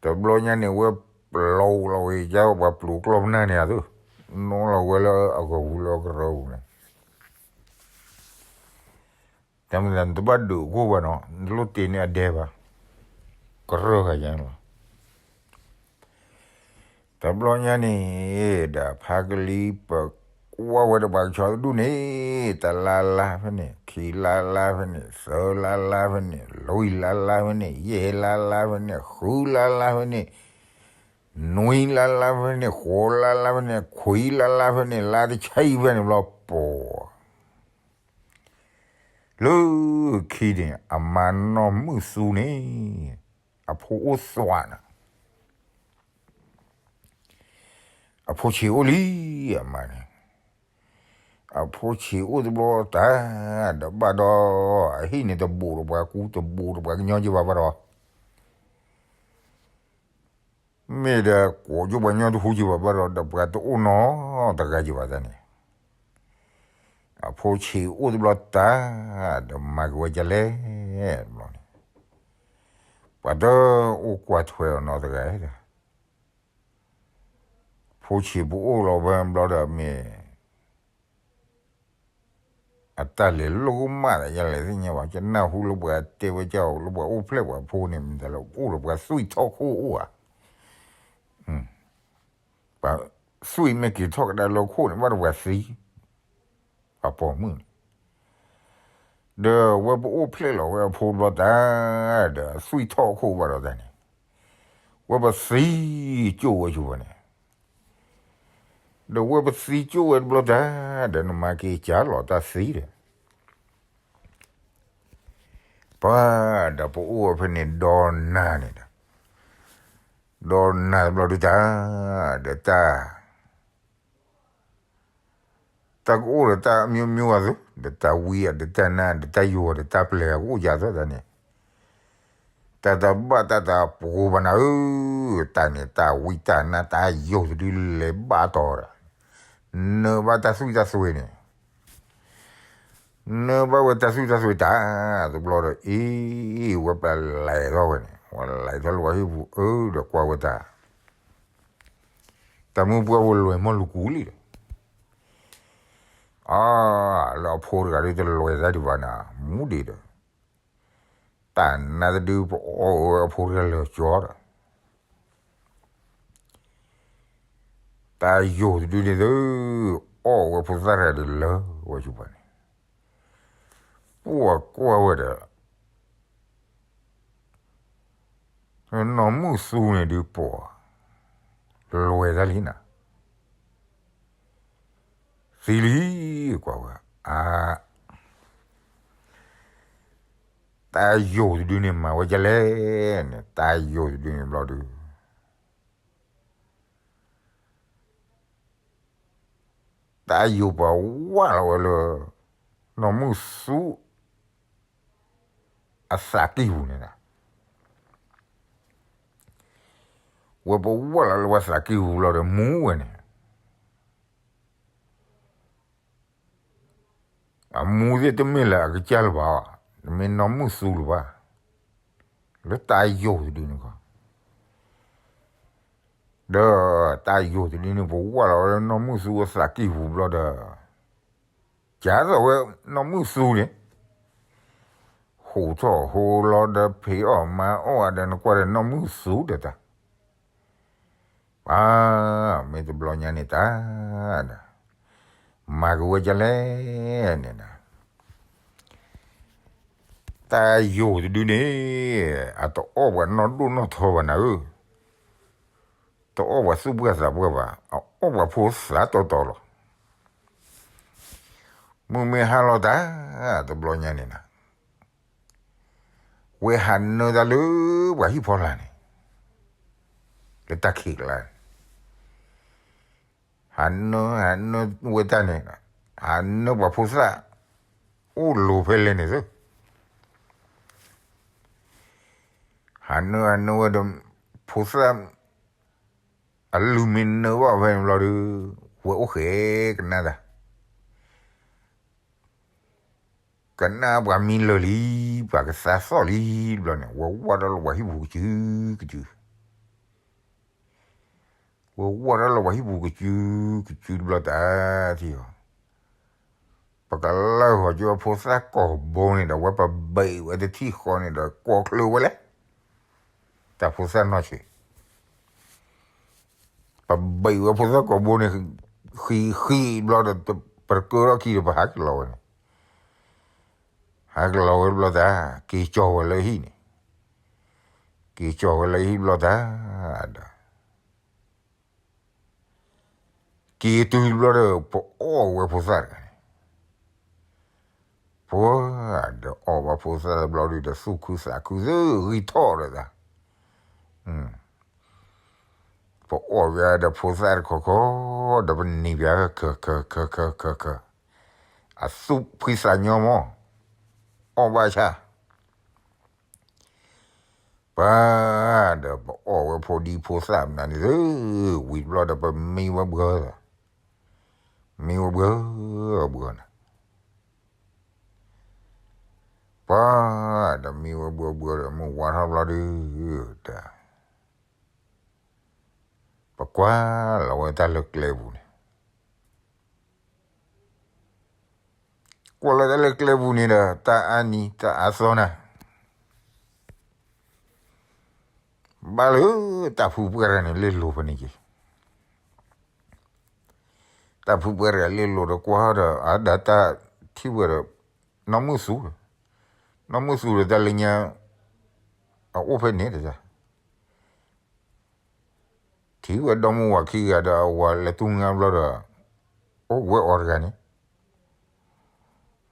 တဘျီညါန့ၣ် ဝဲပျိးလီၤဝဲ ယပှၤပျိးကျီၢ်ပနၢ်န့ၣ်အသိး, နီၣ်လီၤဝဲလၢအကပူၤလၢအကရၢပူၤန့ၣ်, တမ့ၢ်နတဘၣ်ဒုးခိၣ်ဘၣ်နီၤ နတလိၣ်တ့န့ၢ်အဒဲဘၣ်, ကရၢဂၤယါလီၤ. တဘျီညါန့ၣ် ဒီးဖါကလံၤပကွၢ်ဝဲဒီးပှၤကဆီတဒူၣ်န့ၣ်, တလါလါဖဲန့ၣ်, ခံလါလါဖဲန့ၣ်, သၢလါလါဖဲန့ၣ်, လွံၢ်လါလါဖဲန့ၣ်, ယဲၢ်လါလါဖဲန့ၣ်, ဃုလါလါဖဲန့ၣ်, နွံလါလါဖဲန့ၣ်, ဃိးလါလါဖဲန့ၣ်, ခွံလါလါဖဲန့ၣ်, လါတဆံဖဲန့ၣ်ဘျီ ပှၤ လၢခံန့ၣ် အမါနီၢ်မုၣ်သူန့ၣ် အဖိအိၣ်သွးနၤ, အဖိဆံးအိၣ်လံ, အမါန့ၣ်, အဖိဆံးအိၣ်တဘျီတၢ်, ဒီးဘၣ်ဒီး အဟံၣ်န့ၣ်တဘူးဒီးပှၤကူ တဘူးဒီးပှၤကညီက့ၤဘၣ်ဘၣ်ဒီး မ့ၢ်ဒီးကိးကၠိပှၤကညီတဟူက့ၤဘၣ်ဘၣ်ဒီး ဒီးပှၤတအိၣ်နီတဂၤက့ၤဘၣ်တၢ်န့ၣ်, အဖိဆံးအိၣ်တဘျီတၢ်, ဒီးမၤက့ၤဝဲဒ်လဲၣ်, တဘျီန့ၣ်, ပှၤတအိၣ်ကွၢ်ထွဲအီၤနီတဂၤဒီး, ဖိဆံးပအိၣ်လီၤဝဲဘျီဒီးမ့ၢ် အတၢ်လဲၤလိာ်ကမၣ်ဒီးယလဲၤသ့ၣ်ညါဘၣ်, ယနၢ်ဟူလၢပှၤတဲဝဲကၠီလၢပှၤအိၣ်ဖျဲၣ်ပှၤဖိန့ၣ် မ့ၢ်တၢ်လၢအိၣ်ဒီးပှၤသွံၣ်ထီၣ်ခိၣ်အိၣ်ဧါ, ပှၤသွံၣ်မ့ၢ်က့ၤထီၣ်ကဒါလၢခိၣ်န့ၣ် ဘၣ်ဒီးပှၤသံ, ပှၤပိာ်မုၣ်န့ၣ်, ဒီးဝဲပအိၣ်ဖျဲၣ်လီၤဝဲအဖိတဘျီတၢ်, ဒီးသွံၣ်ထီၣ်ခိၣ်ဘၣ်ဒီးတၢ်န့ၣ်, ဝဲပသံကၠိၣ်ဝဲဆိပန့ၣ်, ဒီးဝဲပသံကၠိၣ်ဝဲတဘျီတၢ်, ဒီးနမၤက့ၤကၢ်လီၤတၢ်သံဒီး, ပှၤဒီးပအိၣ်ဝဲဖဲန့ၣ်ဒီနၤန့ၣ်ဒီး, ဒီနၤတဘျီဒုတၢ်, ဒီးတၢ် တၢ်ကအိၣ်ဒီးတၢ်အမျိုးမျိုးအသိး, ဒီးတၢ်ဝံဧါ, ဒီးတၢ်နါ, ဒီးတၢ်ယိာ်, ဒီးတၢ်ပျဲၤကအိၣ်ယၤသၢတၢ်န့ၣ်, တၢ်တဘၣ်တၢ်တပှိၤဘၣ်နၤဧၢ, တၢ်န့ၣ် တၢ်ဝံတၢ်နါ တၢ်ယိာ်တဒုလဲၤဘၣ်တီၤဒီး, နၢဘၣ်တၢ်သွံၣ်တၢ်သွဲန့ၣ် နၢဘၣ်ဝဲတၢ်သွံၣ်တၢ်သွဲတၢ်, တဘျီဒီးအံၤ, ဝဲပလဲၤထီၣ်ဝဲန့ၣ်, ဝဲလဲၤထီၣ်လၢပှၤဟံၣ်ပူၤအၢဒီးကွၢ်ဝဲတၢ်, တၢ်မုၢ်ပှၢ်ဝဲလဲၤမီၢ်လူၤကူလံဒီး, အါ, လၢအဖိတဂၤဒုတလဲၤတၢ်ဒံးဘၣ်နၤ, မူဒံးဒီး, တၢ်နါတဒုပအီၣ်ဝဲအဖိတဂၤလၢာ်ကၠီဒီး တၢ်ယိာ်တဒုန့ၣ်သု, အီၣ်ဝဲဖိသၣ်တဂၤဒုးလၢာ်ဝဲဆိပန့ၣ်, ပှၤကွၢ်ဝဲဒီး, နီၢ်မုၣ်သူန့ၣ်ဒုးပှၤ, လဲၤတၢ်လံနၤ, သံလံ, ကွၢ်ဝဲ, အါ တၢ်ယိာ်တဒုန့ၣ်မၤဝဲဒ်လဲၣ်န့ၣ်, တၢ်ယိာ်တဒုန့ၣ်ဘျီဒုး, တၢ်ယိာ်ပှၤဝၢ်လီၤဝဲလၢ နီၢ်မုၣ်သူ အသးကံၢ်ပူၤန့ၣ်, ဝဲပဝၢ်လီၤလၢပှၤသးကံၢ်ပူၤဘျီဒီးမူဝဲန့ၣ် အမူသ့ၣ်တမ့ၢ်လၢအကစၢ်လၢၤဘၣ်, တမ့ၢ်နီၢ်မုၣ်သူလၢၤဘၣ်, လၢတၢ်ယိာ်တဒုန့ၣ်ခီ, ဒီးတၢ်ယိာ်တဒုန့ၣ် ပဝၢ်လီၤဝဲလၢနီၢ်မုၣ်သူအသးကံၢ်ပူၤဘျီဒီး, ကသိးဝဲနီၢ်မုၣ်သူန့ၣ်, ဟူးထီၣ်ဟူးလီၤဒီးဖံးအီၣ်မၤအီၣ်ဒီး နကွၢ်ဒီးနီၢ်မုၣ်သူဒီးတၢ် ပှၤမ့ၢ်တဘျီညါန့ၣ်တၢ်ဒီး, မၤက့ၤဝဲဒ်လဲၣ်န့ၣ်ဒီး, တၢ်ယိာ်တဒုန့ၣ်, အတအီၣ်ပှၤနီၢ်ဒိၣ်နီၢ်ထီဘၣ်နၤဧၢ, တအီၣ်ပှၤသူၣ်ပှၢ်သးပှၢ်ဘၣ်, အအီၣ်ပှၤဖိသၣ်တီတီလီၤ. မုၢ်မ့ၢ်ဟါလီၤတၢ်, တဘျီညါန့ၣ်ဒီး ဝဲဟးနၢတၢ်လၢပှၤဟံၣ်ဖီလာ်န့ၣ်, လၢတၢ်ခံးကျါန့ၣ်, ဟးနၢ, ဟးနၢဝဲတၢ်န့ၣ်, ဟးနၢပှၤဖိသၣ်, အိၣ်လိၤဖဲလဲၣ်န့ၣ်သ့, ဟးနၢ, ဟးနၢဝဲဒီး, ဖိသၣ်, အလုၢ်မ့ၢ်နၢဘၣ်ဖဲန့ၣ်ဘျီဒီး, ဝဲအိၣ်ဃဲကနၣ်တၢ် ကနၣ်ပှၤမံလၢာ်လံ, ပှၤကသါသီၣ်လံတဘျီန့ၣ်, ဝဲဝၢ်ထီၣ်လၢပှၤဟံၣ်ပူၤကစုကစု, ဝဲဝၢ်ထီၣ်လၢပှၤဟံၣ်ပူၤကစုကစုတဘျီတၢ်ထံၣ်အီၤ, ပကလၢၢ်ဃီၤကၠိဖိသၣ်ကိာ်ဘိန့ၣ်ဒီး ဝဲပဘံးဝဲတထံၣ်ဃီန့ၣ်ဒီး ကွီချၢဝဲလဲၣ်, တၢ်ဖိသၣ်နီၢ်ဆံး ပဘံးဝဲဖိသၣ်ကိာ်ဘိန့ၣ်, ဃံးဃံးဘျီဒီး ပတကၢထီၣ်ခံဒီး ပဟးက့ၤလီၤဝဲန့ၣ်, ဟးက့ၤလီၤဝဲတဘျီတၢ်, က့ၤကၠီၤဝဲလၢဟံၣ်န့ၣ်, က့ၤကၠီၤဝဲလၢဟံၣ်တဘျီတၢ်ဒီး က့ၤတုၤတဘျီဒီး ပအီၣ်ဝဲဖိသၣ်တဂၤန့ၣ်, ပှၤဒီးအီၣ်ဘၣ်ဖိသၣ်တဘျီဒီး သူၣ်ခုသးခုသ့ဂံၢ်ထီၣ်ဒီးတၢ်, ပအီၣ်ဝဲဒီးဖိသၣ်တခီခီ, ဒီးပနံၤပၠးခၢၣ်ခၢၣ်ခၢၣ်ခၢၣ်ခၢၣ်, အသူၣ်ဖှံသးညီမး, အီၣ်ဘၣ်ဆၣ် ပှၤဒီးပအီၣ်ဝဲဖိဒံဖိသၣ်မနုၤန့ၣ်သ့, ဝံၤတဘျီဒီးပမံဝဲဘှၢ, မံဝဲဘှၢဘှၢန့ၣ်, ပှၤဒီးမံဝဲဘှၢဘှၢဒီး မုၢ်ဝါထီၣ်ဘျီဒီး တၢ် ပကွၢ်လီၤဝဲတၢ်လၢကျဲပူၤန့ၣ်, ကွၢ်လီၤတၢ်လၢကျဲပူၤန့ၣ်ဒီး တၢ်အါနံၤတၢ်အါသီနၤ, ဘၣ်လၢတၢ်ဖုပှၢ်တဂၤန့ၣ် လဲၤလိၤဖဲန့ၣ်က့ၤ, တၢ်ဖုပှၢ်တဂၤလဲၤလိၤဒီးကွၢ်ဒီး အဒၣ်တၢ်ထံၣ်ဝဲဒီး နီၢ်မုၣ်သူ နီၢ်မုၢ်သူဒီးတၢ်လၢညါ အအိၣ်ဖဲန့ၣ်တဒၣ် ထံၣ်ဝဲဒီမါဝၤခံဂၤဒီးအဝၤလဲၤတူၢ်ငါဘျီဒီး အိၣ်ဝဲအီၤတဂၤန့ၣ်,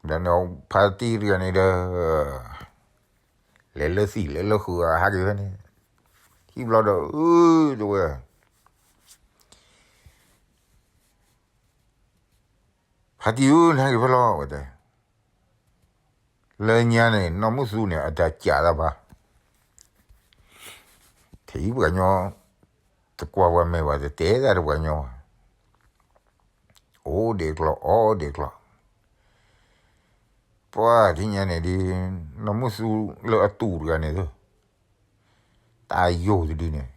ဒီးဖါတံၢ်တဂၤန့ၣ်ဒီး လဲၤလၢသံၣ်လဲၤလၢဃုာ်အဟးက့ၤဖဲန့ၣ်, ထံၣ်ဘျီဒီး အၢ တဲဝဲ ဖါတံၢ်ဧၢ နဟဲက့ၤဖဲလဲၣ် ဝဲတဲ, လၢညါန့ၣ် နီၢ်မုၢ်သူန့ၣ် အတၢ်ကးတၢ်ဘၣ်, ထံၣ်ပှၤကညီ တကွၢ်ပှၤမဲာ်ဘၣ် တတဲတၢ်တပှၤကညီဘၣ်, အိၣ်ဒံးကျီ အိၣ်ဒံးကျီ, ပှၤထံၣ်ညါန့ၣ်ဒ် နီၢ်မုၢ်သူလၢအတူၢ်တဂၤန့ၣ် တၢ်ယိာ်တဒုန့ၣ်,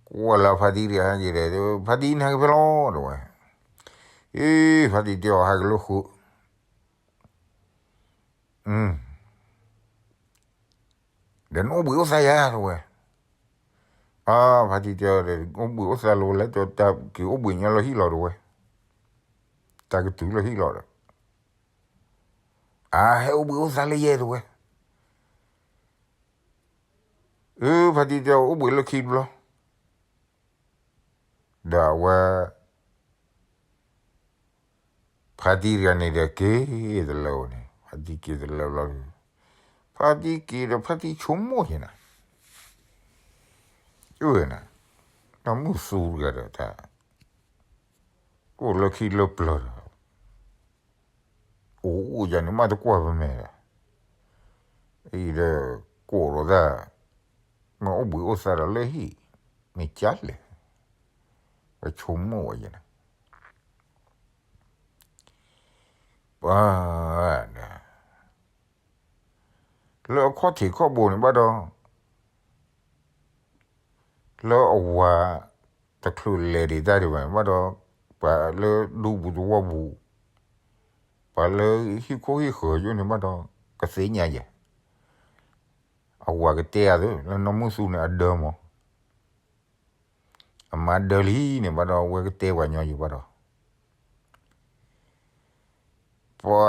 ကွၢ်လၢဖါတံၢ်တဂၤဟဲက့ၤဒီး ဖါတံၢ်နဟဲက့ၤဖဲလဲၣ် တဲဝဲ, အ့ ဖါတံၢ်တဲအီၤ ဟဲက့ၤလၢဃုာ် ဒီးနအိၣ်ဘှံးအိၣ်သါယၤ တဲဝဲ, အါ ဖါတံၢ်တဲအီၤဒီး အိၣ်ဘှံးအိၣ်သါလီၤဝဲလဲၣ် တဲဝဲ, တၢ်က့ၤအိၣ်ဘှံးညါလၢဟံၣ်လီၤ တဲဝဲ, တၢ်ကတုၤလၢဟံၣ်လီၤဒီး အါ ဟဲအိၣ်ဘှံးအိၣ်သါလၢယဲ တဲဝဲ, အၢ ဖါတံၢ်တဲအီၤ အိၣ်ဘှံးလၢခံတဘျီ ဒီးအဝဲ ဖါတံၢ်တဂၤန့ၣ်ဒီးက့ၤတလၢဝဲန့ၣ် ဖါတံၢ်က့ၤတလၢဘျီဒီး ဖါတံၢ်က့ၤဒီးဖါတံၢ်ဆိကမိၣ်ယဲနၤ, အၢ နီၢ်မုၢ်သူတဂၤဒီးတၢ် အိၣ်လၢခံလၢပျၢၤဒီး အိၣ်အိၣ်ယၤန့ၣ် မ့ၢ်တကွၢ်ပမဲာ်ဒီး အံၤဒီး ကိးဒီးတၢ် မ့ၢ်အိၣ်ဘှံးအိၣ်သါဒီးလၢဟံၣ် မ့ၢ်ကၢ်လဲၣ် ပဆိကမိၣ်ဝဲယဲနၤ, ပှၤ လၢအခီၣ်ထံးခီၣ်ဘိန့ၣ်ဘၣ်ဒီး လၢအဝၤတချုးလဲၤဒံးတၢ်ဒံးဘၣ်န့ၣ်ဘၣ်ဒီး ပှၤလၢဒူပူၤသဝီပူၤ ပှၤလၢဟံၣ်ခိၣ်ဟံၣ်ဃၢၤယိၣ်န့ၣ်ဘၣ်ဒီး ကသ့ၣ်ညါယဲ, အဝၤကတဲအသး လၢနီၢ်မုၢ်သူန့ၣ်အဒၢမး အမါဒၢလံန့ၣ်ဘၣ်ဒီး အဝဲကတဲပှၤညီယံၤဘၣ်ဒီး ပှၤဒီးဖါတံၢ်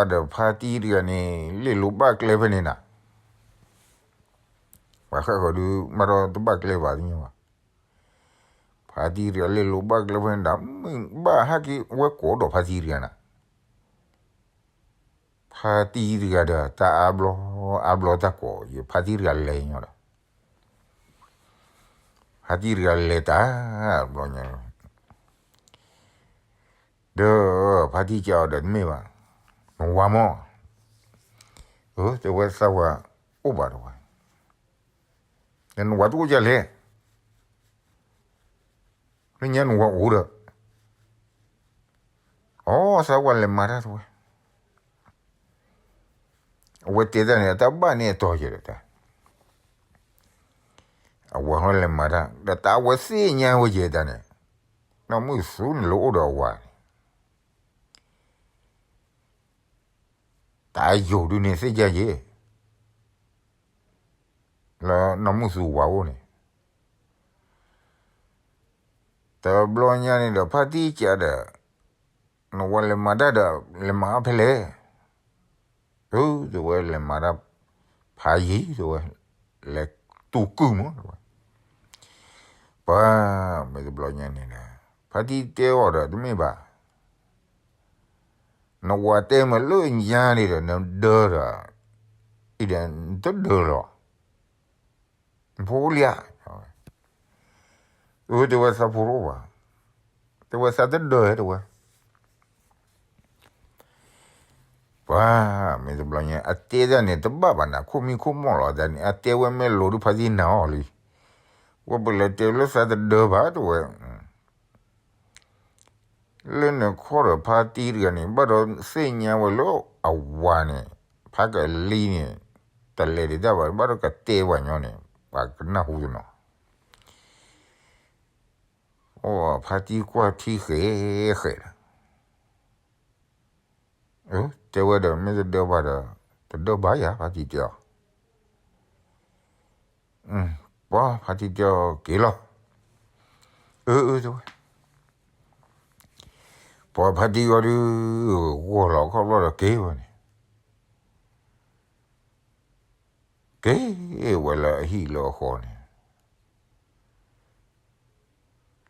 တဂၤန့ၣ် လ့ၣ်လိၤဘၣ်ကျဲဖဲန့ၣ်နၤ, ပှၤဃၣ်ဃၢၤဒုး ဘၣ်ဒီးတဘၣ်ကျဲဘၣ်သ့ၣ်ညါဘၣ်, ဖါတံၢ်တဂၤလ့ၣ်လိၤဘၣ်ကျဲဖဲန့ၣ်ဒီး မ့ၢ်ဘၣ်ဟဲက့ၤဝဲကိးဒီးဖါတံၢ်တဂၤနၤ ဖါတံၢ်တဂၤဒီး တၢ်အါဘျီ အါဘျီတၢ်ကိးယံၤ ဖါတံၢ်တဂၤလဲၤညီဒီး ဖါတံၢ်တဂၤလဲၤတၢ်ဘျီညါ ဒီးဖါတံၢ်ကးအီၤဒီးတမ့ၢ်ဘၣ်, နဝၤမး, အၢ တဲဝဲသးဝၤအိၣ်ဘၣ်တဝဲ, နဝၤတအိၣ်ဒ်လဲၣ်, လၢညါနဝၤအိၣ်ဒီး, အိ သးဝၤလဲၤမၤတၢ်တဝဲ, အဝဲတဲတၢ်န့ၣ် အတၢ်ဘၣ်န့ၢ်အတီၤယဲဒီးတၢ်, အဝၤဟဲလဲၤမၤတၢ် ဒီးတၢ်အဝဲသ့ၣ်ညါဝဲယဲတၢ်န့ၣ်, နီၢ်မုၢ်သူန့ၣ်လၢအိၣ်ဒီးအဝၤန့ၣ် တၢ်ယိာ်ဒုန့ၣ်သ့ၣ်ညါယဲ, လၢနီၢ်မုၢ်သူဝၤအိၣ်န့ၣ်, တဘျီညါန့ၣ်ဒီး ဖါတံၢ်ကးဒီး, နဝၤလဲၤမၤတၢ်ဒီး လဲၤမၤအါဖဲလဲၣ်, အၢ တဲဝဲ လဲၤမၤတၢ်ဖးယံၤ တဲဝဲ, လဲၤတူၢ်ကုၢ်မး တဲဝဲ, ပှၤ မ့ၢ်တဘျီညါန့ၣ်ဒီး ဖါတံၢ်တဲအီၤဒီး တမ့ၢ်ဘၣ် နဝၤတဲမ့ၢ်လၢညါန့ၣ်ဒီး နဒၢဒီး, အံၤဒီး နတဒၢလီၤ, နဖိအိၣ်လံဧါ, အၢ တဲဝဲ သးဖိတအိၣ်ဘၣ်, တဲဝဲ သးတဒၢ တဲဝဲ ပှၤ မ့ၢ်တဘျီညါ အတဲတၢ်န့ၣ် တဘၣ်ဘၣ်နၤ ခိၣ်မံခိၣ်မီၢ်လီၤတၢ်န့ၣ် အတဲဝဲမ့ၢ်လိၤဒုး ဖါတံၢ်နာ်အီၤလံ, ဝဲပလဲၤတဲလၢသးတဒၢဘၣ် တဲဝဲ, လၢနခီၣ်ဒီးဖါတံၢ်တဂၤန့ၣ် ဘၣ်ဒီးသ့ၣ်ညါဝဲလၢအဝၤန့ၣ် ဖးကလံၤန့ၣ် တလဲၤဒံးတၢ်ဘၣ် ဘၣ်ဒီးကတဲပှၤညီန့ၣ် ပှၤကနၢ်ဟူတနီၤ, အိ ဖါတံၢ်ကွၢ်ထံဃဲးဃဲးဒီး တဲဝဲဒီး မ့ၢ်တဒၢဘၣ်ဒီး တဒၢဘၣ်ယၤ ဖါတံၢ်တဲအီၤ, ပှၤ ဖါတံၢ်တဲအီၤက့ၤလီၤ, အၢ အၢ တဲဝဲ, ပှၤဖါတံၢ်အီၤဒုး ဂီၢ်လီၤခီၣ်ဘျီဒီးက့ၤဝဲန့ၣ်, တ့ဝဲလၢအဟံၣ်လၢအဃီန့ၣ်,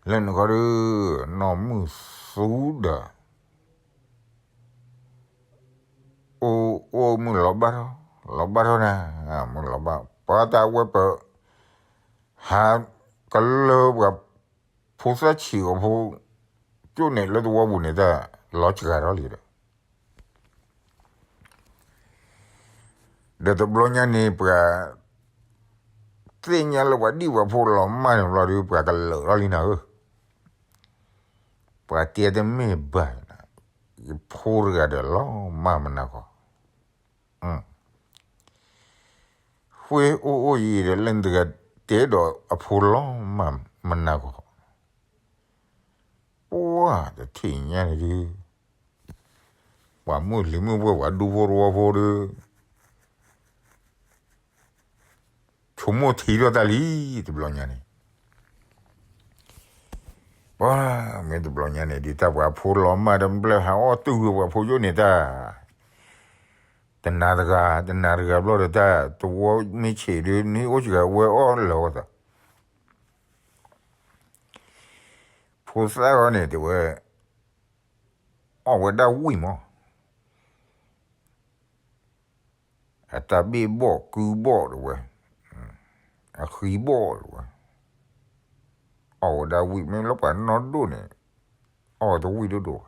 လၢနခီဒီး နီၢ်မုၢ်သူဒီး အိၣ်အိၣ်မုၢ်လီၤဘၣ်ထီၣ်, လီၤဘၣ်ထီၣ်နၤ, မုၢ်လီၤဘၣ် ပှၤတၢ်ဝဲပ ဟးကလၢပှၤဖိသၣ်ဆံးအီၤဖိ ကၠိၣ်န့ၣ်လၢသဝီပူၤန့ၣ်တၢ်လီၤစှၤထီၣ်လံဒီး, ဒီးတဘျီညါန့ၣ် ပှၤသ့ၣ်ညါလၢပှၤဒံၣ်ပှၤဖိလီၤမၢ်န့ၣ်ဘျီဒီး ပှၤကလၢာ်ထီၣ်လံနၤဧၢ, ပှၤတဲတမ့ၢ်ဘၣ်, ယဖိတဂၤဒီးလီၤမၢ်မနၤဃီ ဃ့အိၣ်အိၣ်ယံၤဒီးလၢနတဂၤတဲဒီးအဖိလီၤမၢ်မနၤဃီ, ပှၤတထံၣ်ညါန့ၣ်ဒုး, ပှၤမုၢ်လံၤမုၢ်ပှဲၤ ပှၤဒူဖိတဝီဖိဒီး ဆိကမိၣ်ထံထီၣ်တၢ်လံ, တဘျီညါန့ၣ် ပှၤမ့ၢ်တဘျီညါန့ၣ်ဒုး တၢ်ပှၤဖိလီၤမၢ်တဘျဲၣ်ဟးအီၣ်တုၤဝဲပှၤဖိယိၣ်န့ၣ်တၢ်, တနၤတဂၤ တနၤတဂၤဘျီဒီးတၢ် သဝီမ့ၢ်ဆံးဒုး န့ၢ်အိၣ်စှၤဝဲအီၣ်လၢာ်ဝဲသး, ဖိသၣ်ဂီၢ်န့ၣ်တဲဝဲ, အီၣ်ဝဲဒၣ်ဝံၣ်မး အတၢ်ဘ့ၣ်ဘီၣ်ကုဘီၣ်တဝဲ, အဃံဘီၣ်တဝဲ, အီၣ်ဝဲဒၣ်ဝံၣ် မ့ၢ်လၢပှၤနီၢ်ဒိၣ်န့ၣ် အီၣ်ဝဲတဝံၣ်ဒိၣ်ဒိၣ်ဘၣ်,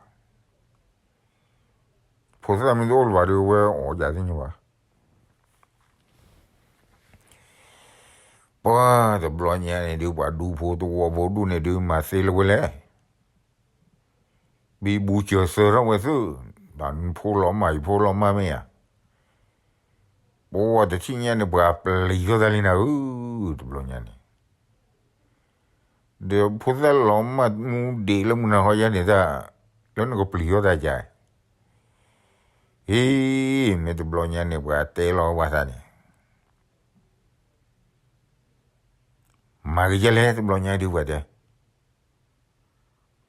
ဖိသၣ်မ့ၢ်တအိၣ်လၢၤဘၣ်ဒီး ဝဲအီၣ်ယၤသ့ၣ်ညါဘၣ်, ပှၤတဘျီညါန့ၣ်ဒုး ပှၤဒူဖိတဝီဖိဒူၣ်န့ၣ်ဒုး မၤသ့လၢၤဝဲလဲၣ် ဘံဘူစၢၤသၢထီၣ်ဝဲသ့ၣ်, ဒီးနဖိလီၤမၢ် ယဖိလီၤမၢ်မ့ၢ်ဧါ, ပှၤတထံၣ်ညါန့ၣ် ပှၤပျံၤထီၣ်တၢ်လံနၤဧၢ, တဘျီညါန့ၣ်, ဒီးဖိသၣ်လီၤမၢ်မူဒံးလၢမုၢ်နၤဟီယါန့ၣ်တၢ်, လၢနကပျံၤထီၣ်တၢ်ကါ, ဟ့ၣ်, မ့ၢ်တဘျီညါန့ၣ် ပှၤတဲလီၤဝဲသးန့ၣ် မၤကယဲၢ်လဲၣ် တဘျီညါဒုးပှၤတဲ,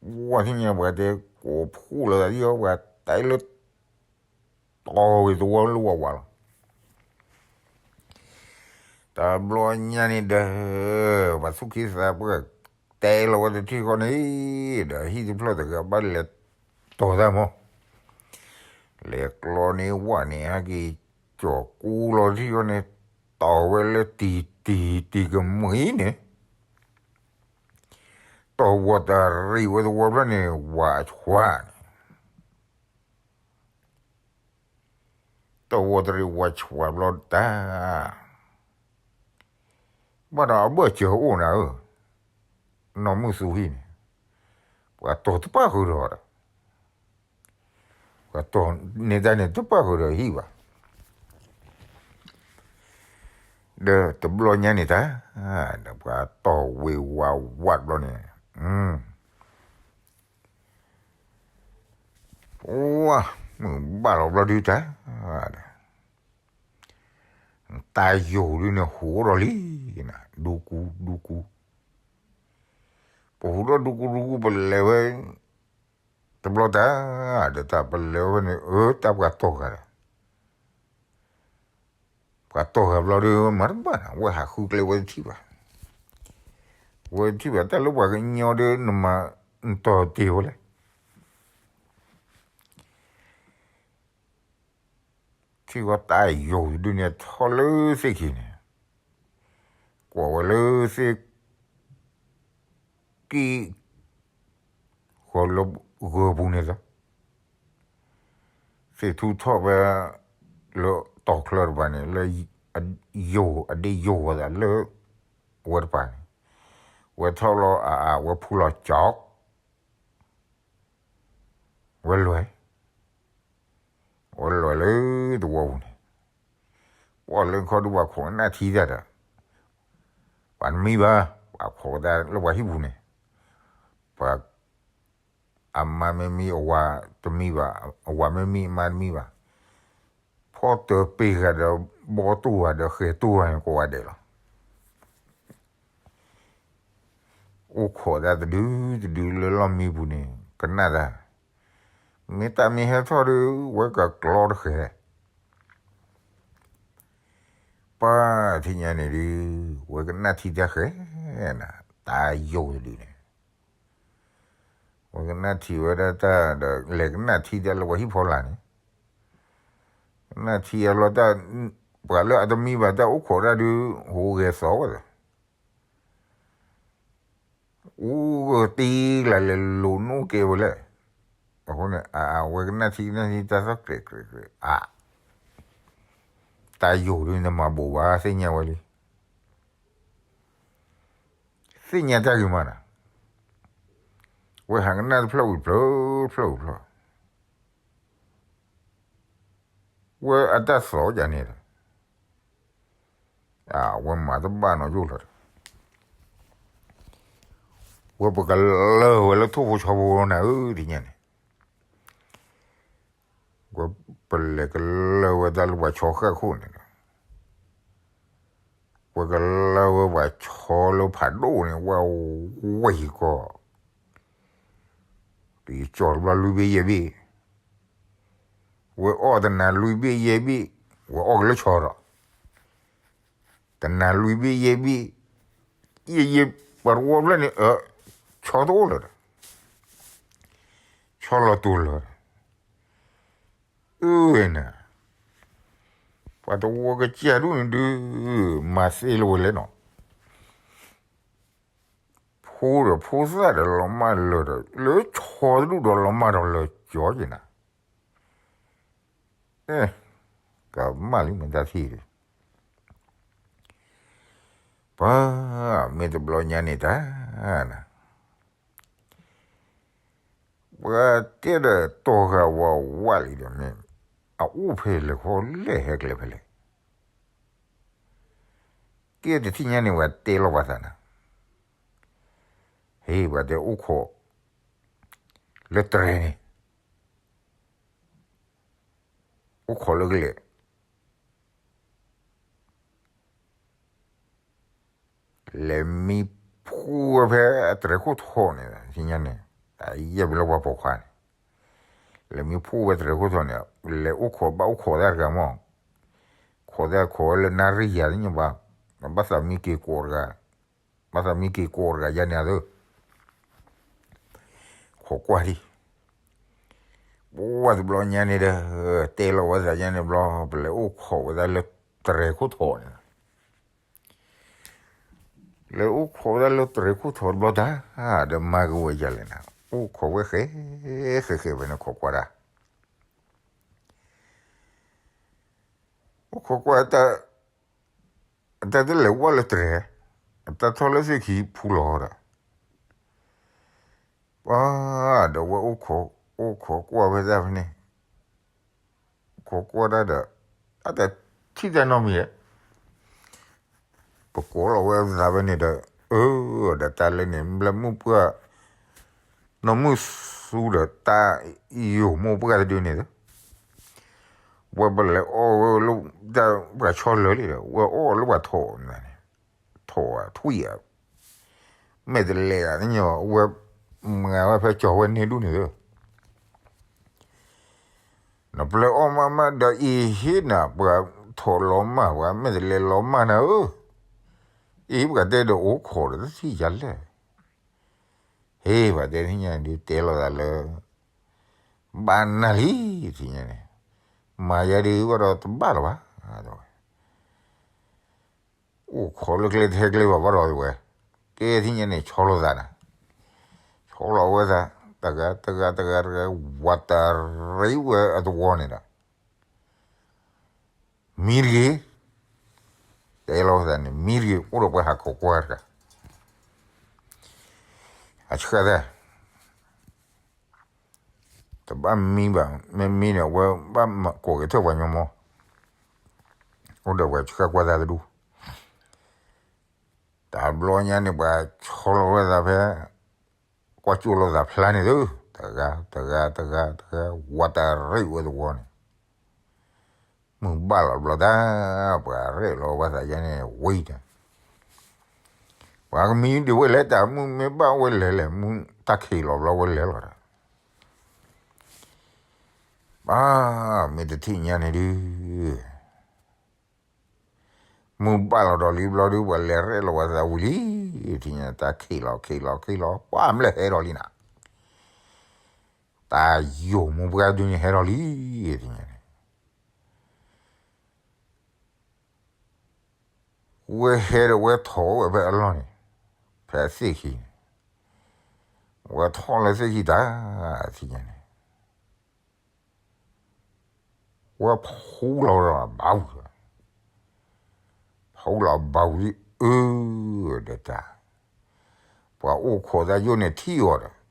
ဝဲသ့ၣ်ညါပှၤတဲ, ကိးဖှိၣ်လီၤသးဒ်အီၤ ပှၤတဲလၢ တီၢ်ဝဲသဝီလၢဝးဝးလီၤ. တဘျီညါန့ၣ်ဒီး ပှၤသူၣ်က့သးပှၢ်တဲလီၤဝဲတထံၣ်ဃီန့ၣ်, ဒီးဟံၣ်တဖျၢၣ်တဂၤဘၣ်လဲၤတီၢ်တၢ်မး, လဲၤကျီန့ၢ်ဝဲန့ၣ် ဟဲက့ၤကၠီၤကူလီၤတထံၣ်ဃီန့ၣ်, တီၢ်ဝဲလၢတံၤတံၤတံၤကမှံၤန့ၣ်, တီၢ်ဝဲတရံးဝဲသဝီဖျၢၣ်န့ၣ် ဝးဆှးန့ၣ် တီၢ်ဝဲတရံးဝးဆှးဘျီတၢ်, ဘၣ်ဒီးအဘၢၣ်စၢၤအိၣ်နၤဧၢ, နီၢ်မုၢ်သူဟံၣ်န့ၣ်, ပှၤတီၢ်တပၣ်ဃုာ်ဒီးဒီး, ပှၤတီၢ်န့ၢ်တၢ်န့ၣ်တပၣ်ဃုာ်ဒီးဟံၣ်ဘၣ်. ဒီးတဘျီညါန့ၣ်တၢ်, ဒီးပှၤတီၢ်ဝ့ၤဝးဝးဘျီန့ၣ်, ဝါ, မုၢ်ဘၣ်လီၤဘျီဒုတၢ်, တၢ်ယိာ်ဒုန့ၣ်ဟူးဒီးလံ, ဒူကူဒူကူ, ပဟူးဒီးဒူကူဒူကူ ပလဲၤဝဲ, တဘျီတၢ်, ဒီးတၢ်ပလဲၤဝဲန့ၣ် အၢ တၢ်ပှၤတီၢ်ဂၤဒီး ပှၤတီၢ်ဂၤဘျီဒီး မၤတဘၣ်န့ၣ် ဝဲဟးဃုကျဲဝဲတထံၣ်ဘၣ်, ဝဲတထံၣ်ဘၣ် တၢ်လၢပှၤကညီဒီး နမၤနတီၢ်တ့ၢ်ဝဲလဲၣ်. ထံၣ်ဝဲတၢ်ယိာ်ဒုန့ၣ်ထီၣ်လၢသ့ၣ်ခံန့ၣ်, ကွၢ်ဝဲလၢသ့ၣ် က့ၣ် ဃီလၢဂၢၤပူၤန့ၣ်သီ, သ့ၣ်ထူထီၣ်ဖဲ လၢတီၤချၢတပၤန့ၣ် လၢယိာ်အဒ့ယိာ်ဝဲဒၣ်လၢ ဝဲတပၤန့ၣ်, ဝဲထီၣ်လီၤအါအါ ဝဲဖူလီၤကၠီ ဝဲလဲၤ, ဝဲလဲၤလၢသဝီပူၤန့ၣ်, ကွၢ်လၢခီဒုပှၤခိးနၢ်ထံတၢ်ဒီး, ပှၤတမံဘၣ်, ပှၤခိးတၢ်လၢပှၤဟံၣ်ပူၤန့ၣ်, ပှၤ အမါမ့ၢ်မံအဝၤတမံဘၣ်, အဝၤမ့ၢ်မံအမါတမံဘၣ်, ဖီၣ်တၢၤပ့ၤဂၤဒီး ဘီတူၢ်ဂၤဒီးဃဲၤတူၢ်ဂၤန့ၣ် ကိးဂၤဒဲးလီၤ. အိၣ်ခိးတၢ်တဒုတဒုလၢလီၢ်မံပူၤန့ၣ် ကနၣ်တၢ်, မ့ၢ်တၢ်မ့ၢ်ဟဲထီၣ်ဒီး ဝဲကကျီတဃဲၤ, ပှၤထံၣ်ညါန့ၣ်ဒုး ဝဲကနၣ်ထံတၢ်ဃဲနၤ တၢ်ယိာ်တဒုန့ၣ် ဝဲကနၣ်ထံဝဲဒၣ်တၢ်ဒီး လဲၤကနၣ်ထံတၢ်လၢပှၤဟံၣ်ဖီလာ်န့ၣ် ကနၣ်ထံအလီၢ်တၢ် ပှၤလၢအတမံဘၣ်တၢ်အိၣ်ခိးတၢ်ဒုး ဟူးဂဲၤသီဝဲသး အူကတံလၢလဲၤလိၤနအိၣ်ကဲဝဲလဲၣ်. အဃိန့ၣ် အဝဲကနၣ်ထံကနၣ်ထံတၢ်သီၣ်ကြဲးကြဲးကြဲး အ တၢ်ယိာ်ဒုးနမၤဘိးဘၣ်သ့ၣ်ညါဝဲလံ. သ့ၣ်ညါတၢ်ဂ့ၤမးနၤ, ဝဲဟးကနၣ်တဖျၢၣ်ဝံၤတဖျၢၣ် တဖျၢၣ်ဝံၤတဖျၢၣ် ဝဲအတၢ်သီၣ်ယၤန့ၣ်ဒီး အဝဲမၤတဘၣ်နီၢ်ယိၣ်လၢၤဒီး ဝဲပကလၢၢ်ဝဲလၢထိၣ်ဖိဆီဖိနၤဧၢ ဒ်ညါန့ၣ် ဝဲပလဲၤကလၢၢ်ဝဲဒၣ်လၢပှၤဆီဃၣ်ခိၣ်န့ၣ်ဒီး ဝဲကလၢၢ်ဝဲပှၤဆီလၢဖးဒိၣ်န့ၣ် ဝဲဝဲၢ်ဟံၣ်ကီၢ် ယကၠီၤတဘျီလွံၢ်ဘ့ၣ်ယဲၢ်ဘ့ၣ်, ဝဲအီၣ်တနၤလွံၢ်ဘ့ၣ်ယဲၢ်ဘ့ၣ်, ဝဲအီၣ်ကလၢဆီဒီး တနၤလွံၢ်ဘ့ၣ်ယဲၢ်ဘ့ၣ်, ယဲၢ်ယဲၢ် ပှၤတဝီဖျၢၣ်န့ၣ် ဆီတအိၣ်လၢၤဒီး ဆီလီၤတူာ်လၢၤဒီး အၢဝဲန့ၣ် ပှၤတဝီကစၢ်ဒူၣ်န့ၣ်ဒုး မၤသ့လၢၤဝဲလဲၣ်နီၤ, ဖိဒီးဖိသၣ်ဒီးလီၤမၢ်လၢၤဒီး လၢဆီတဒူၣ်ဒီးလီၤမၢ်ဒီးလၢၤကၠီက့ၤနၤ, ကမၣ်လံမ့ၢ်တၢ်ထံၣ်ဒီး ပှၤ မ့ၢ်တဘျီညါန့ၣ်တၢ် ပှၤတဲဒီးတီၤဂၤဝးဝးလံဒီးမ့ၢ် အအိၣ်ဖဲလဲၣ်ခီလဲၣ်ဟဲကျဲဖဲလဲၣ်, ကဲတထံၣ်ညါန့ၣ် ပှၤတဲလီၤပှၤသးနၤ, ဟ့ၣ် ပှၤတဲအိၣ်ခိး လၢတြဲၤန့ၣ် အိၣ်ခိးလၢကလဲၤ လဲၤမံဖှိၣ်ဝဲဖဲအတြဲၤခိၣ်ထီၣ်န့ၣ် သ့ၣ်ညါန့ၣ် အယဲၢ်ပလၢပှၤပိာ်ခွါန့ၣ် လဲၤမံဖှိၣ်ဝဲတြဲၤခိၣ်ထီၣ်န့ၣ် လဲၤအိၣ်ခိးဘၣ်အိၣ်ခိးတၢ်တဂၤမး ခိးတၢ်ခိးဝဲလၢနၣ်ရံၣ်ယၤသ့ၣ်ညါဘၣ် ဘၣ်သးမံက့ၤကိးတဂၤ ဘၣ်သးမံက့ၤကိးတဂၤယါန့ၣ်အသိး ခိးကွၢ်ဒံး ပဝဲတဘျီညါန့ၣ်ဒီး တဲလီၤဝဲသးညါန့ၣ်ဘျီ ပလဲၤအိၣ်ခိးဝဲဒၣ်လၢတြဲၤခိၣ်ထီၣ်န့ၣ် လဲၤအိၣ်ခိးဝဲဒၣ်လၢတြဲၤခိၣ်ထီၣ်တဘျီတၢ် ဒီးမၤက့ၤဝဲယၤလဲၣ်နၤ အိၣ်ခိးဝဲဃဲ ဃဲဃဲဖဲန့ၣ်ခိးကွၢ်တၢ် အိၣ်ခိးကွၢ်တၢ် အတၢ်တလဲၤဝဲလၢတြဲၤ အတၢ်ထီၣ်လၢသ့ၣ်ခံဖူလီၤဒီး ပှၤ ဒီးဝဲအိၣ်ခိး အိၣ်ခိးကွၢ်ဝဲဒၣ်ဖဲန့ၣ် ခိးကွၢ်တၢ်ဒီး အတထံၣ်တၢ်နီတမံၤဧါ ပကိးလီၤဝဲသးဖဲန့ၣ်ဒီး အၢ ဒီးတၢ်လၢန့ၣ် ဘျဲမုၢ်ပှၢ် နီၢ်မုၢ်သူဒီးတၢ်ယိာ်မိၢ်ပှၢ်တဒုန့ၣ်ဒီး ဝဲပလဲၤအီၣ်ဝဲလၢတၢ်ပှၤဆီလၢာ်လံဒီး ဝဲအီၣ်လၢပှၤထိးန့ၣ် ထိးထွံၣ်ဧါ မဲာ်တလဲၤဒၣ်န့ၣ် ဝဲမၤဝဲဖဲကၠီၤဝဲန့ၢ်ဒူၣ်န့ၣ်ဒီး နပျဲအီၣ်မးမးဒီးအံၤဟ့ၣ်နၤ ပှၤထိးလီၤမၢ် ပှၤမဲာ်တလဲၤလီၤမၢ်နၤဧၢ, အံၤပှၤတဲဒီးအိၣ်ခိးဒီးတထံၣ်ယၤလဲၣ်, ဟ့ၣ် ပှၤတဲထံၣ်ညါဒုးတဲလီၤသးလၢ ဘၣ်နၤလံ ထံၣ်ညါန့ၣ်, မၤယၤဒုးဘၣ်ဒီးတဘၣ်လၢၤဘၣ်, အိၣ်ခိးလၢကျဲတဟဲကျဲဘၣ်ဘၣ်ဒီးဝဲ, ကဲထံၣ်ညါန့ၣ် ဆီလီၤသးနၤ, ဆီလီၤဝဲသး, တဂၤတဂၤတဂၤတဂၤ ဝးတရံးဝဲအသဝီန့ၣ်ဒီး မံတဂ့ၤ, တဲလီၤဝဲသးန့ၣ် မံတဂ့ၤ, အိၣ်ဒီးပှၤဟးခိးကွၢ်တဂၤ, အဆှၢသး တဘၣ်မံဘၣ်, မ့ၢ်မံန့ၣ် အဝဲဘၣ်ကိးက့ၤထၢၣ်ပှၤညီမီ, အိၣ်ဒီးပှၤဆှၢကွၢ်သးတဒူၣ်, တဘျီညါန့ၣ် ပှၤဆီလီၤဝဲသးဖဲ ကွၢ်ကၠိလီၤသးဖျါန့ၣ်သု, တဂၤ တဂၤ တဂၤ တဂၤ ဝးတရံးဝဲသဝီန့ၣ်, မုၢ်ဘၣ်လီၤဘျီတၢ်, ပှၤရဲၣ်လီၤဝဲသးယါန့ၣ်ဝံၤဒီး, ပှၤကမံဒံးဝဲလဲၣ် တၢ်မုၢ်မ့ၢ်ဘၣ်ဝဲလဲၤလဲၣ် မုၢ်တၢ်ခံးလီၤဘျီဝဲလဲၤလီၤဒီး, ဘၣ် မ့ၢ်တထံၣ်ညါန့ၣ်ဒုး ပ မုၢ်ဘၣ်လီၤဒီးလံဘျီဒုး ပှၤလဲၤရဲၣ်လီၤဝဲသးဝံၤလံ, ထံၣ်ညါတၢ်ခံးလီၤခံးလီၤခံးလီၤ ပှၤမ့ၢ်လၢဟဲဒီးလံနၤ, တၢ်ယိာ်မူပှၢ်ဒုန့ၣ်ဟဲဒီးလံ, ထံၣ်ညါန့ၣ် ဝဲဟဲဒီးဝဲထီၣ်ဝဲဖဲအလီၢ်န့ၣ်, ဖဲအသ့ၣ်ခံန့ၣ်, ဝဲထီၣ်လၢသ့ၣ်ခံတၢ်, ထံၣ်ညါန့ၣ် ဝဲဖူလီၤဒီးဘၣ်ဝံၤ, ဖူလီၤဘၣ်ဝံၤအၢ, ဒီးတၢ်, ပှၤအိၣ်ခိးတၢ်ယိာ်န့ၣ်ထံၣ်အီၤဒီး,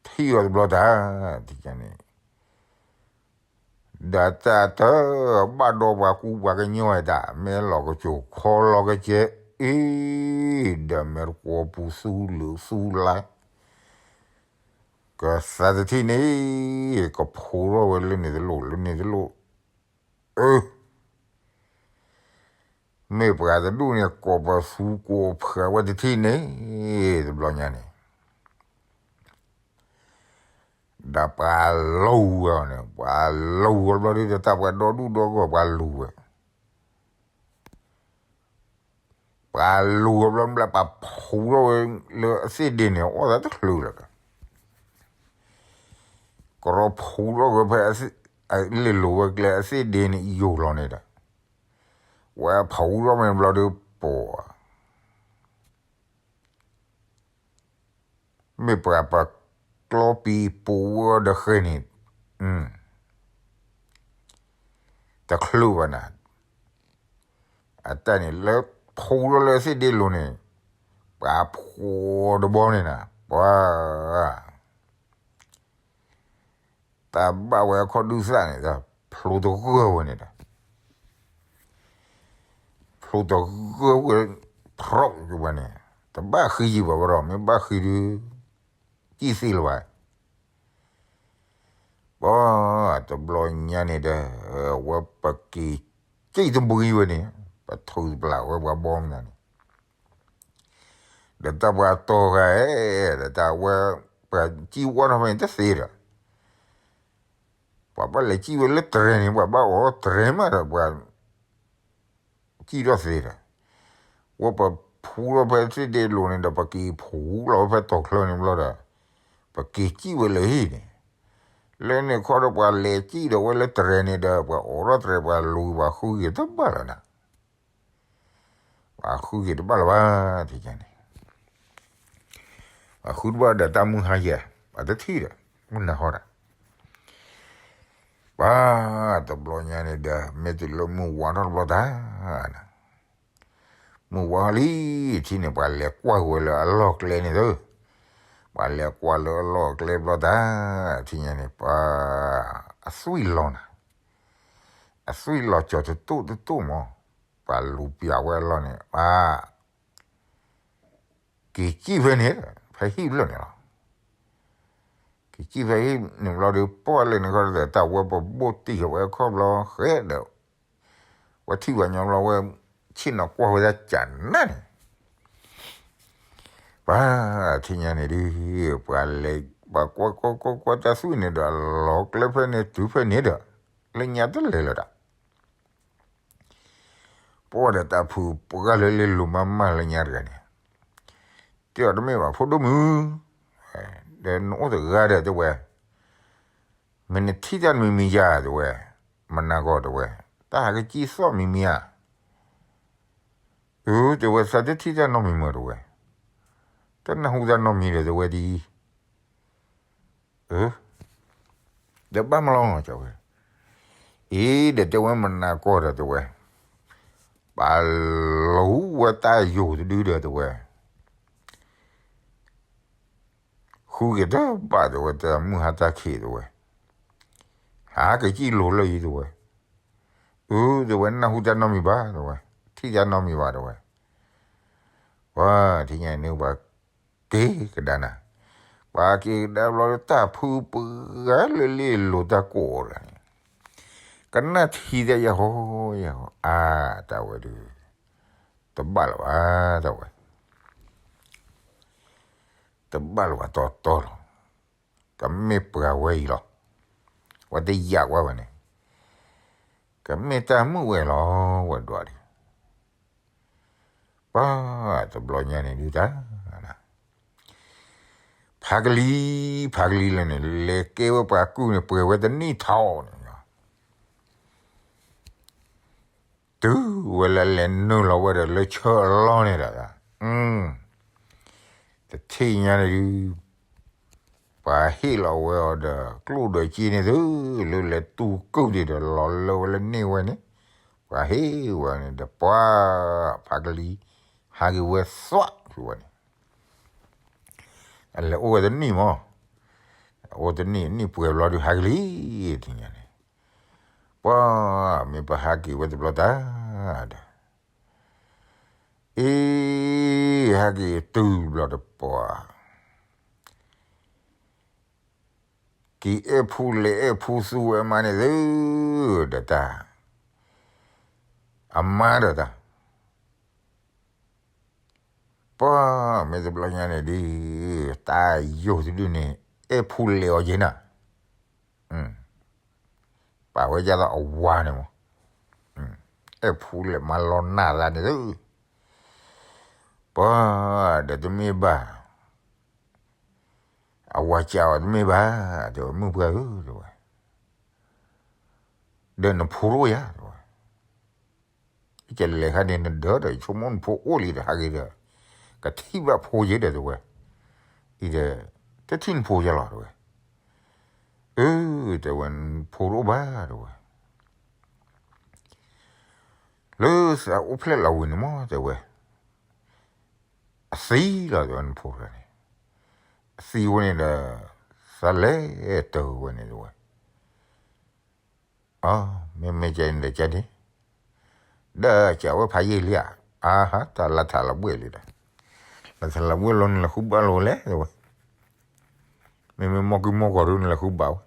ထံၣ်အီၤတဘျီတၢ်, ထံၣ်ညါန့ၣ် ဒီးတၢ်တဘၣ်ဒီးပှၤကူပှၤကညီဝဲဒၣ် မ့ၢ်လီၤကစိၤခီလီၤကစဲအံၤ, ဒီးမဲာ်တကွီၤပူၤသူလၢာ်သူလါ, ကသးတထံၣ်န့ၣ်, ကဖူထီၣ်ဝဲလၢန့ၣ်တလိၣ်လၢန့ၣ်တလိၣ်, အၢ မ့ၢ်ပှၤတဒူၣ်န့ၣ် ကိးပသူကိးဖှဲးဝဲတထံၣ်န့ၣ်, တဘျီညါန့ၣ် ဒီးပှၤလူၤဝဲန့ၣ်, ပှၤလူၤဝဲဘျီဒ်တၢ်ပှၤဒီဒူၣ်ဒီဂီၢ် ပှၤလူၤဝဲ, ပှၤလူၤဝဲဘျီဘျီပှၤဖူထီၣ်ဝဲလၢအသ့ၣ်ဒ့န့ၣ် အီၣ်သးတချုးလၢၤဒီး, ကရီဖူထီၣ်ဝဲဖဲ လဲၤလိၤဝဲကျဲအသ့ၣ်ဒ့န့ၣ်ယိာ်လီၤန့ၣ်ဒီး, ဝဲဖူထီၣ်မ့ၢ်ဘျီဒုးပှၤ မ့ၢ်ပှၤပကျီပံၤပူၤဝဲဒီးဃဲန့ၣ်, တချုးဘၣ်နၤ, အတၢ်န့ၣ်လၢဖူထီၣ်လၢသ့ၣ်ဒ့လိၤန့ၣ်, ပှၤဖှီၣ်တဘီန့ၣ်နၤ, ပှၤ တၢ်ဘၣ်ဝဲအခီၣ်ဒုးသၣ်န့ၣ်ဒီး ဖျိတဂၢၢ်ဝဲန့ၣ်ဒီး, ဖျိတဂၢၢ်ဝဲ, ဖျိကဝဲန့ၣ်, တဘၣ်ဃံယံၤဘၣ်ဝဲဒီး မ့ၢ်ဘၣ်ဃံဒုး, ကံၣ်သ့လၢၤဘၣ်, ပှၤတဘျီညါန့ၣ်ဒီး, ဝဲပက့ၤကံၣ်တဘှံးဝဲန့ၣ်, ပထုးတပျၢ်ဝဲပှၤဘီမနုၤန့ၣ် ဒီးတၢ်ပှၤတီၤဂၤအဲၣ်, ဒီးတၢ်ဝဲ, ပှၤကံၣ်ဝဲထီၣ်ဖဲန့ၣ်တသ့ဒီး, ပှၤဘၣ်လဲၤကံၣ်ဝဲလၢတြဲၤန့ၣ် ပှၤဘၣ်အီၣ်တြဲၤမးဒီး ပှၤကံၣ်ထီၣ်သ့ဒီး, ဝဲပဖူထီၣ်ဖဲသ့ၣ်ဒ့လိၤန့ၣ်ဒီး ပက့ၤဖူလီၤဝဲဖဲတီၤချၢန့ၣ်ဘျီဒီး, ပက့ၤကံၣ်ဝဲလၢဟံၣ်န့ၣ်, လၢန့ၣ်ခီဒီးပှၤလဲၤကံၣ်ဒီးဝဲလၢတြဲၤန့ၣ်ဒီး ပှၤအီၣ်ထီၣ်တြဲၤ ပှၤလူၤ ပှၤဃုက့ၤတဘၣ်လၢၤနၤ ပှၤဃုက့ၤတဘၣ်လၢၤဘၣ် ထံၣ်ညါန့ၣ်, ပှၤဃုတဘၣ်ဒီးတၢ်မုၢ်ဟါယဲၢ်, ပှၤတထံၣ်ဒီး, မုၢ်နၤဟီဒီး, ပှၤတဘျီညါန့ၣ်ဒီး မ့ၢ်တုၤလၢမုၢ်ဝါထီၣ်တဘျီတၢ်, မုၢ်ဝါလံ, ထံၣ်န့ၣ် ပှၤလဲၤကွၢ်ဝဲလၢအလီၢ်ကျဲန့ၣ်သၢ, ပှၤလဲၤကွၢ်လၢအလီၢ်ကျဲဘျီတၢ်, ထံၣ်ညါန့ၣ် ပှၤအသွံၣ်လီၤနၤ, အသွံၣ်လီၤကၠီၤတတိၢ်တတိၢ်မး, ပှၤလူၤပျၢ်ဝဲအလီၢ်န့ၣ်, ပှၤ က့ၤကံၣ်ဖဲန့ၣ်, ဖဲဟံၣ်ဖျၢၣ်န့ၣ်လီၤ. က့ၤကံၣ်ဖဲဟံၣ်န့ၣ်ဘျီဒီး ပှၢ်လၢန့ၣ်ခီဒီး တၢ်ဝဲပဘိၣ်တံၢ်ဝဲအခီၣ်ဘျီဃဲဒီး, ဝဲထံၣ်ဝဲညီဘျီဝဲ, ဆ့ၣ်နီၤကွၢ်ဝဲဒၣ်ကနၣ်န့ၣ်, ပှၤထံၣ်ညါန့ၣ်ဒီး, ပှၤလဲၤ, ပှၤကွၢ်ကွၢ်ကွၢ်ကွၢ်တၢ်သွံၣ်န့ၣ်ဒီး လီၤကျဲဖဲန့ၣ်တုၤဖဲန့ၣ်ဒီး, လၢညါတလဲၤလၢၤဒီး ပှၢ်ဒီးတၢ်ဖုပှၢ်လၢလ့လိၤမးမးလၢညါတဂၤန့ၣ်, တဲအီၤတမ့ၢ်ဘၣ်ဖိဒိၣ်မုၣ်, ဒီးနအိၣ်တဂၤဒီးတဲဝဲ, မ့ၢ်နထံၣ်တၢ်မံၤမံၤယၤတဲဝဲ, မနၤဂီၢ်တဲဝဲ, တၢ်ဟးကစံၣ်သီၣ်မံၤမံၤဧါ, အၢ တဲဝဲ သးတထံၣ်တၢ်နီတမံၤမးတဲဝဲ, တနၢ်ဟူတၢ်နီတမံၤဒီးတဲဝဲဒ်အံၤ အၢ ဒီးဘၣ်မလီၤတဲဝဲ, အ့ ဒီးတဲဝဲမနၤကီၢ်ဒီးတဲဝဲ, ပာ်လူၤဝဲတၢ်ယိာ်တဒုဒီးတဲဝဲ, ဃုက့ၤတဘၣ်တဲဝဲ တၢ်မုၢ်ဟါတၢ်ခံးတဲဝဲ, ဟးကစံၣ်လိၤလၢအံၤတဲဝဲ, အၢ တဲဝဲ နၢ်ဟူတၢ်နီတမံၤဘၣ်တဲဝဲ, ထံၣ်တၢ်နီတမံၤဘၣ်တဲဝဲ, ပှၤထံၣ်ညါန့ၣ် ပှၤက့ၤကဒါနၤ, ပှၤက့ၤကဒါဘျီတၢ်ဖုပှၢ်လၢလ့လိၤတၢ်ကိးအီၤတဂၤန့ၣ်, ကနၣ်ထံသ့ၣ်ယဟီယဟီ အါ တၢ်ဝဲဒုး, တဘၣ်လၢၤဘၣ်တၢ်ဝဲ တဘၣ်လၢၤဘၣ်တီတီလီၤ, ကမ့ၢ်ပှၤဝဲအံၤလီၤ, ဝဲတယာ်ကွၢ်ဝဲန့ၣ်, ကမ့ၢ်တၢ်မုၣ်ဝဲလီၤ, ဝဲဒွးဒံး, ပှၤ တဘျီညါန့ၣ်ဒုးတၢ် ဖးကလံၤ ဖးကလံၤလၢန့ၣ် လဲၤကဲဝဲပှၤကုၢ်န့ၣ် ပှဲၤဝဲတနံၣ်ထီၣ်န့ၣ် တုၤဝဲလၢလဲၤနုာ်လီၤဝဲဒီးလၢဆၢအလီၢ်န့ၣ်ဒီး တထံၣ်ညါန့ၣ်ဒုး ပှၤဟ့ၣ်လီၤဝဲအီၤဒီး ကျိၣ်ဒီးစ့န့ၣ်သု လၢလဲၤတူၢ်ကုၢ်ဒံးဒီး လီၤလၢဝဲလၢန့ၢ်ဝဲန့ၣ် ပှၤဟ့ၣ်ဝဲန့ၣ်ဒီး ပှၤ ဖးကလံၤ ဟးက့ၤဝဲသွး ဖုဝဲန့ၣ် အလဲၤအိၣ်ဝဲတနံၣ်မး, အိၣ်တနံၣ် နံၣ်ပှဲၤဘျီဒုး ဟးက့ၤလံ တထံၣ်ညါန့ၣ် ပှၤ မ့ၢ်ပဟးက့ၤဝဲတဘျီတၢ်ဒီး အ့ ဟဲက့ၤတုၤဘျီဒီးပှၤ က့ၤအဲၣ်ဖူလဲၤအဲၣ်ဖူသူဝဲမါန့ၣ်သု ဒီးတၢ် အမါဒီးတၢ် ပှၤ မ့ၢ်တဘျီညါန့ၣ်ဒုး တၢ်ယိာ်တဒုန့ၣ် အဲၣ်ဖူလဲၤအီၤယဲနၤ ပာ်ဝဲဒ်သိးအဝၤန့ၣ်မး, အဲၣ်ဖူလဲၤမါလီၤနၢ်သးန့ၣ်သု, ပှၤ ဒီးတမ့ၢ်ဘၣ်, အဝၤစံးအီၤတမ့ၢ်ဘၣ်, တဲဝဲ မုၣ်ပှၢ်ဧၢ တဲဝဲ, ဒီးနဖိတအိၣ်ဧါ တဲဝဲ, ကလဲၤခါန့ၣ်နဒၢးဒီး ဆိကမိၣ်နဖိအိၣ်လံဒီး ဟးက့ၤဒီး ကထံၣ်ဘၣ်ဖိယဲဒီး တဲဝဲ, အံၤဒီး တထံၣ်နဖိယဲလီၤ တဲဝဲ, အၢ တဲဝဲ နဖိတအိၣ်ဘၣ် တဲဝဲ လၢသးအိၣ်ဖျဲၣ်လီၤဝံၤန့ၣ်မး တဲဝဲ, အသံလီၤ တဲဝဲ နဖိတဂၤန့ၣ်, အသံဝဲန့ၣ်ဒီး သးလဲၤတၢၤဝဲန့ၣ် တဲဝဲ, အ မ့မ့ၢ်ကဲန့ၣ်ဒီးကဲန့ၣ်, ဒီးစံးဝဲဖးယံာ်လံဧါ, အဟါ တၢ်လၢထးလၢဘှဲၣ်လံဒီး, လၢထးလၢဘှဲၣ်လီၤ နလဲၤဃုဘၣ်လီၤဝဲလဲၣ် တဲဝဲ, မ့မ့ၢ်မီၢ်ကံမီၢ်ကီၢ်ဒုး နလဲၤဃုဘၣ်ဝဲ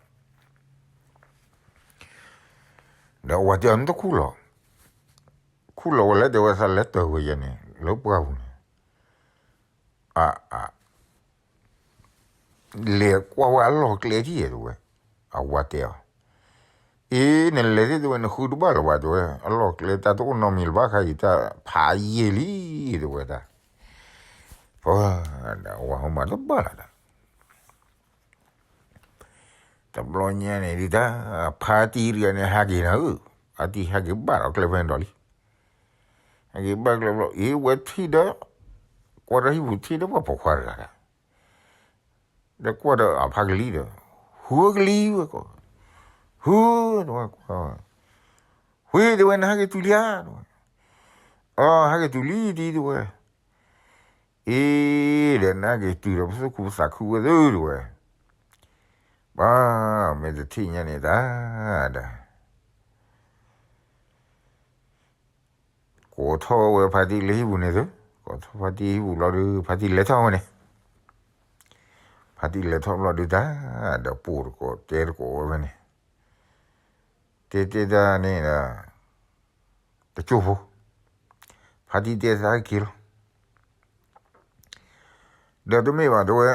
ဒီးအဝၤတဲအီၤ နတခူၣ်လီၤ, ခူၣ်လီၤဝဲလဲၣ် တဲဝဲ သးလဲၤတၢၤဝဲယဲန့ၣ် လၢပှၢ်ပူၤန့ၣ်, အ အ လဲၤကွၢ်ဝဲအလီၢ်ကျဲထံၣ် တဲဝဲ, အဝၤတဲအီၤ, အ့ နလဲၤသ့ၣ် တဲဝဲ နဃုတဘၣ်လၢၤဘၣ် တဲဝဲ, အလီၢ်ကျဲတၢ်တအိၣ်နီတမံၤလၢၤဘၣ် ခါအံၤတၢ်ဖးယံာ်လံ တဲဝဲဒၣ်, ပှၤ ဒီးအဝၤဟိမၤတဘၣ်လီၤဒီး တဘျီညါန့ၣ်ဒုးတၢ် ဖါတံၢ်တဂၤန့ၣ် ဟးက့ၤနၤဧၢ, ဖါတံၢ်ဟဲက့ၤဘၣ်ဒီးကျဲဖဲန့ၣ်ဒီးလံ, ဟဲက့ၤဘၣ်ကျဲဘျီ အ့ ဝဲထံၣ်ဒီး ကွၢ်ဒီးဟံၣ်ပူၤထံၣ်ဒီးပှၤပိာ်ခွါတဂၤဒီး, ဒီးကွၢ်ဒီးအဖါကလံၤဒီး, ဟူကလံၤဝဲကီး, ဟူ တဲဝဲ, ကွၢ်, ဟူ တဲဝဲ နဟဲက့ၤတုၤလံဧါ တဲဝဲ, အ ဟဲက့ၤတုၤလံ တံၢ် တဲဝဲ, အ့ ဒီးနဟဲက့ၤတုၤဒီး ပသူၣ်ခုပသးခုဝဲသု တဲဝဲ, ပှၤ မ့ၢ်တထံၣ်ညါန့ၣ်တၢ်ဒီး ကိးထီၣ်ဝဲဖါတံၢ်လၢဟံၣ်ပူၤန့ၣ်သု, ကိးထီၣ်ဖါတံၢ်ဟံၣ်ပူၤဘျီဒုး ဖါတံၢ်လဲၤထီၣ်ဝဲန့ၣ်, ဖါတံၢ်လဲၤထီၣ်ဘျီဒုးတၢ် ဒီးပိာ်တကိးတဲတကိးဝဲဖဲန့ၣ်, တဲတဲတၢ်န့ၣ်ဒီး တကၠိၢ်ဖိ, ဖါတံၢ်တဲသးက့ၤလီၤ, ဒီးတမ့ၢ်ဘၣ် တဲဝဲ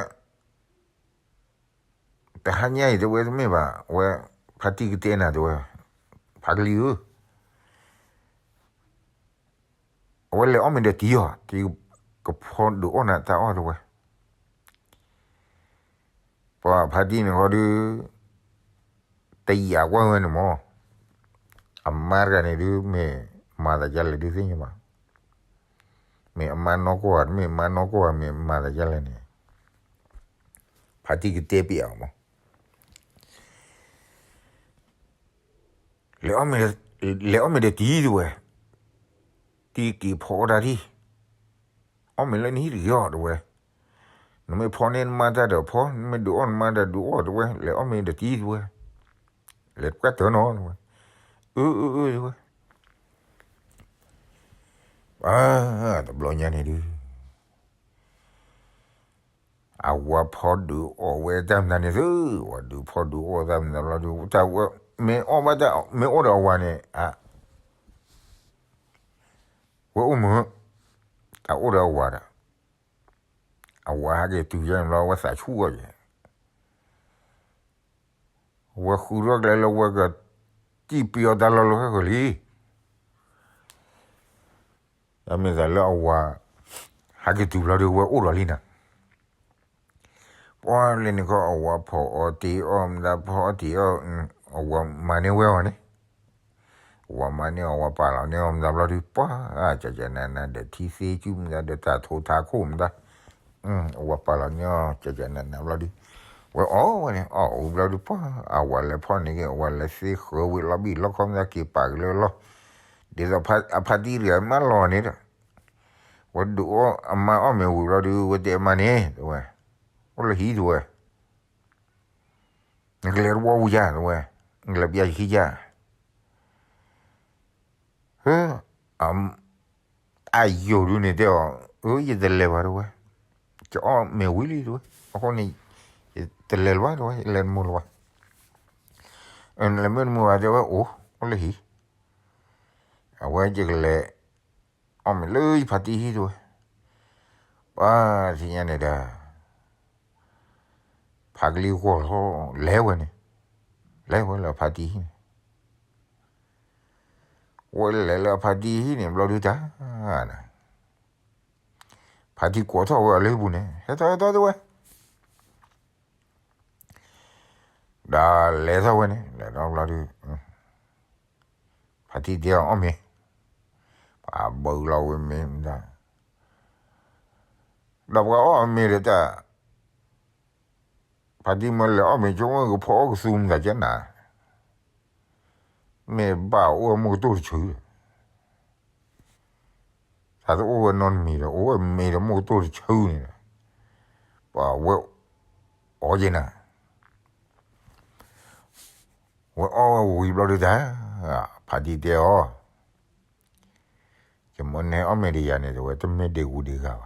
တဟါညါအံၤ တဲဝဲ တမ့ၢ်ဘၣ် အဝဲ ဖါတံၢ်ကတဲနၤ တဲဝဲ, ဖါကလံၤဧၢ, အဝဲလဲၤအီၣ်မ့ၤဒီးတံၤအီၤ, တံၤကဖီဒုးအီၣ်နၤတၢ်အီၣ် တဲဝဲ, ပှၤဖါတံၢ်န့ၣ်ဃီဒုး တယာ်ကွၢ်ဝဲန့ၣ်မး, အမါတဂၤန့ၣ်ဒုး မ့ၢ်မၤသးဒ်လဲၣ်ဒုးသ့ၣ်ညါဘၣ်, မ့ၢ်အမါနီၢ်ကီၢ်ဧါ တမ့ၢ်အမါနီၢ်ကီၢ်ဧါ မ့ၢ်မၤသးဒ်လဲၣ်န့ၣ်, ဖါတံၢ်ကတဲပျးအီၤမး လဲၤအီၣ်မ့ၤ, လဲၤအီၣ်မ့ၤဒီးတံၤ တဲဝဲ, တံၤက့ၤဖီအီၣ်တၢ်ထံၣ်, အီၣ်မ့ၤလၢနဟံၣ်တဂ့ၤအီၤ တဲဝဲ, နမ့ၢ်ဖီန့ၢ်နမါတၢ်ဒီးဖီ, နမ့ၢ်ဒုးအီၣ်နမါတၢ်ဒုးအီၣ် တဲဝဲ, လဲၤအီၣ်မ့ၤဒီးတံၤ တဲဝဲ, လဲၤကွၢ်တၢ်နီၤ တဲဝဲ, အၢ အၢ အၢ တဲဝဲ, တဘျီညါန့ၣ်ဒုး အဝၤဖီဒုးအီၣ်ဝဲတၢ်မနုၤန့ၣ်သု, ဝၤဒုးဖီဒုးအီၣ်တၢ်မနုၤလီၤဒုး တၢ်ဝဲ မ့ၢ်အီၣ်ဘၣ်တၢ် မ့ၢ်အိၣ်ဒီးအဝၤန့ၣ် အ ဝဲအိၣ်မုာ်, တၢ်အိၣ်ဒီးအဝၤဒီး အဝၤဟဲက့ၤတုၤယဲန့ၣ်ဘျီ ဝဲသးဆူၣ်အီၤယဲ, ဝဲဃုထီၣ်ကျဲလၢဝဲကတံၢ်ပျီတၢ်လီၢ်လၢဟဲဃၢၤလံ တၢ်မ့ၢ်သးလၢအဝၤ ဟဲက့ၤတုၤဘျီဒုး ဝဲအိၣ်ဒီးလံနၤ. ပှၤလဲၤန့ၣ်ခီ အဝၤဖီၣ်အီၣ်တ့ၢ်အီၣ်မတၤ ဖီၣ်အီၣ်တ့ၢ်အီၣ်, အဝၤမၤန့ၢ်ဝဲအီၤန့ၣ်, အဝၤမၤန့ၢ်အီၤ အဝၤပာ်လီၤန့ၢ်အီၤမတၤဘျီဒုး ပှၤ ကကနးနးဒီးထံသ့ကၠူမတၤဒီးတၢ်ထိးထးခိၣ်မတၤ, အဝၤပာ်လီၤန့ၢ်အီၤ ကကနးနးဘျီဒုး ဝဲအီၣ်ဝဲန့ၣ် အီၣ်ဝံၤဘျီဒုး ပှၤ အဝၤလဲၤဖီၣ်န့ၢ်က့ၤ အဝၤလဲၤသ့ဃၢၤဝံၤလီၤဘံၣ်လီခီမတၤ က့ၤပာ်ကလၢလီၢ်, ဒ်သိးအဖါတံၢ်တဂၤမၢလီၤန့ၣ်ဒီး ဝဲဒုးအီၣ်အမါအီၣ်မ့ၤဝံၤဘျီဒုး ဝဲတဲအမါန့ၣ် တဲဝဲ, အိၣ်လၢဟံၣ်တဲဝဲ, နကလဲၤတဝီပူၤယါတဲဝဲ, နကလဲၤပျၢ်ယခံယါ, ဟၢ, အယိာ်ဒုးန့ၣ်တဲအီၤ, အၢ ယတလဲၤဘၣ်တဲဝဲ, ကအီၣ်မ့ၤဝံၤလံတဲဝဲ, အဃိန့ၣ် ယတလဲၤလၢၤဘၣ်တဲဝဲ, ယလဲၤတမုာ်လၢၤဘၣ်, နလဲၤမုာ်တမုာ်ဘၣ်တဲဝဲ, အိၣ် အိၣ်လၢဟံၣ်, အဝဲယကလဲၤ အီၣ်မ့ၤလၢယဖါတံၢ်ဟံၣ်တဲဝဲ, ပှၤသ့ၣ်ညါန့ၣ်ဒီး ဖါကလံၤဂီၢ်လီၤ လဲၤဝဲန့ၣ်, လဲၤဝဲလၢဖါတံၢ်ဟံၣ်န့ၣ်, ဝဲလဲၤလၢဖါတံၢ်ဟံၣ်န့ၣ် ဘျီဒုးတၢ်, ဖါတံၢ်ကိးထီၣ်ဝဲအီၤလၢဟံၣ်ပူၤန့ၣ် ဟဲထီၣ်ဟဲထီၣ်တဲဝဲ, ဒီးလဲၤထီၣ်ဝဲန့ၣ် လဲၤထီၣ်ဘျီဒုး ဖါတံၢ်တဲအီၤအီၣ်မ့ၤ, ပှၤဘၢလီၤဝဲမ့ၤမတၤ, ဒီးပှၤအီၣ်မ့ၤဒီးတၢ်, ဖါတံၢ်မ့ၢ်လဲၤအီၣ်မ့ၤကၠိမ့ၢ်ကဖီအီၣ်ကသူမတၤကနၤ, မ့ၢ်ဘၣ်အိၣ်ဝဲမိၢ်ကတိၢ်တဆၢ, တၢ်တအိၣ်ဝဲနီတမံၤဒီး အိၣ်ဝဲမ့ၤဒီးမိၢ်ကတိၢ်တဆၢန့ၣ်, ပှၤဝဲအီၣ်က့ၤနၤ ဝဲအီၣ်ဝဲဝံၤဘျီဒုးတၢ်, ဖါတံၢ်တဲအီၤ, ယမ့ၢ်နဟဲအီၣ်မ့ၤဒီးယၤန့ၣ် တဲဝဲ တမ့ၢ်ဒ့ၣ်ဂူဒ့ၣ်ဂၤဘၣ်,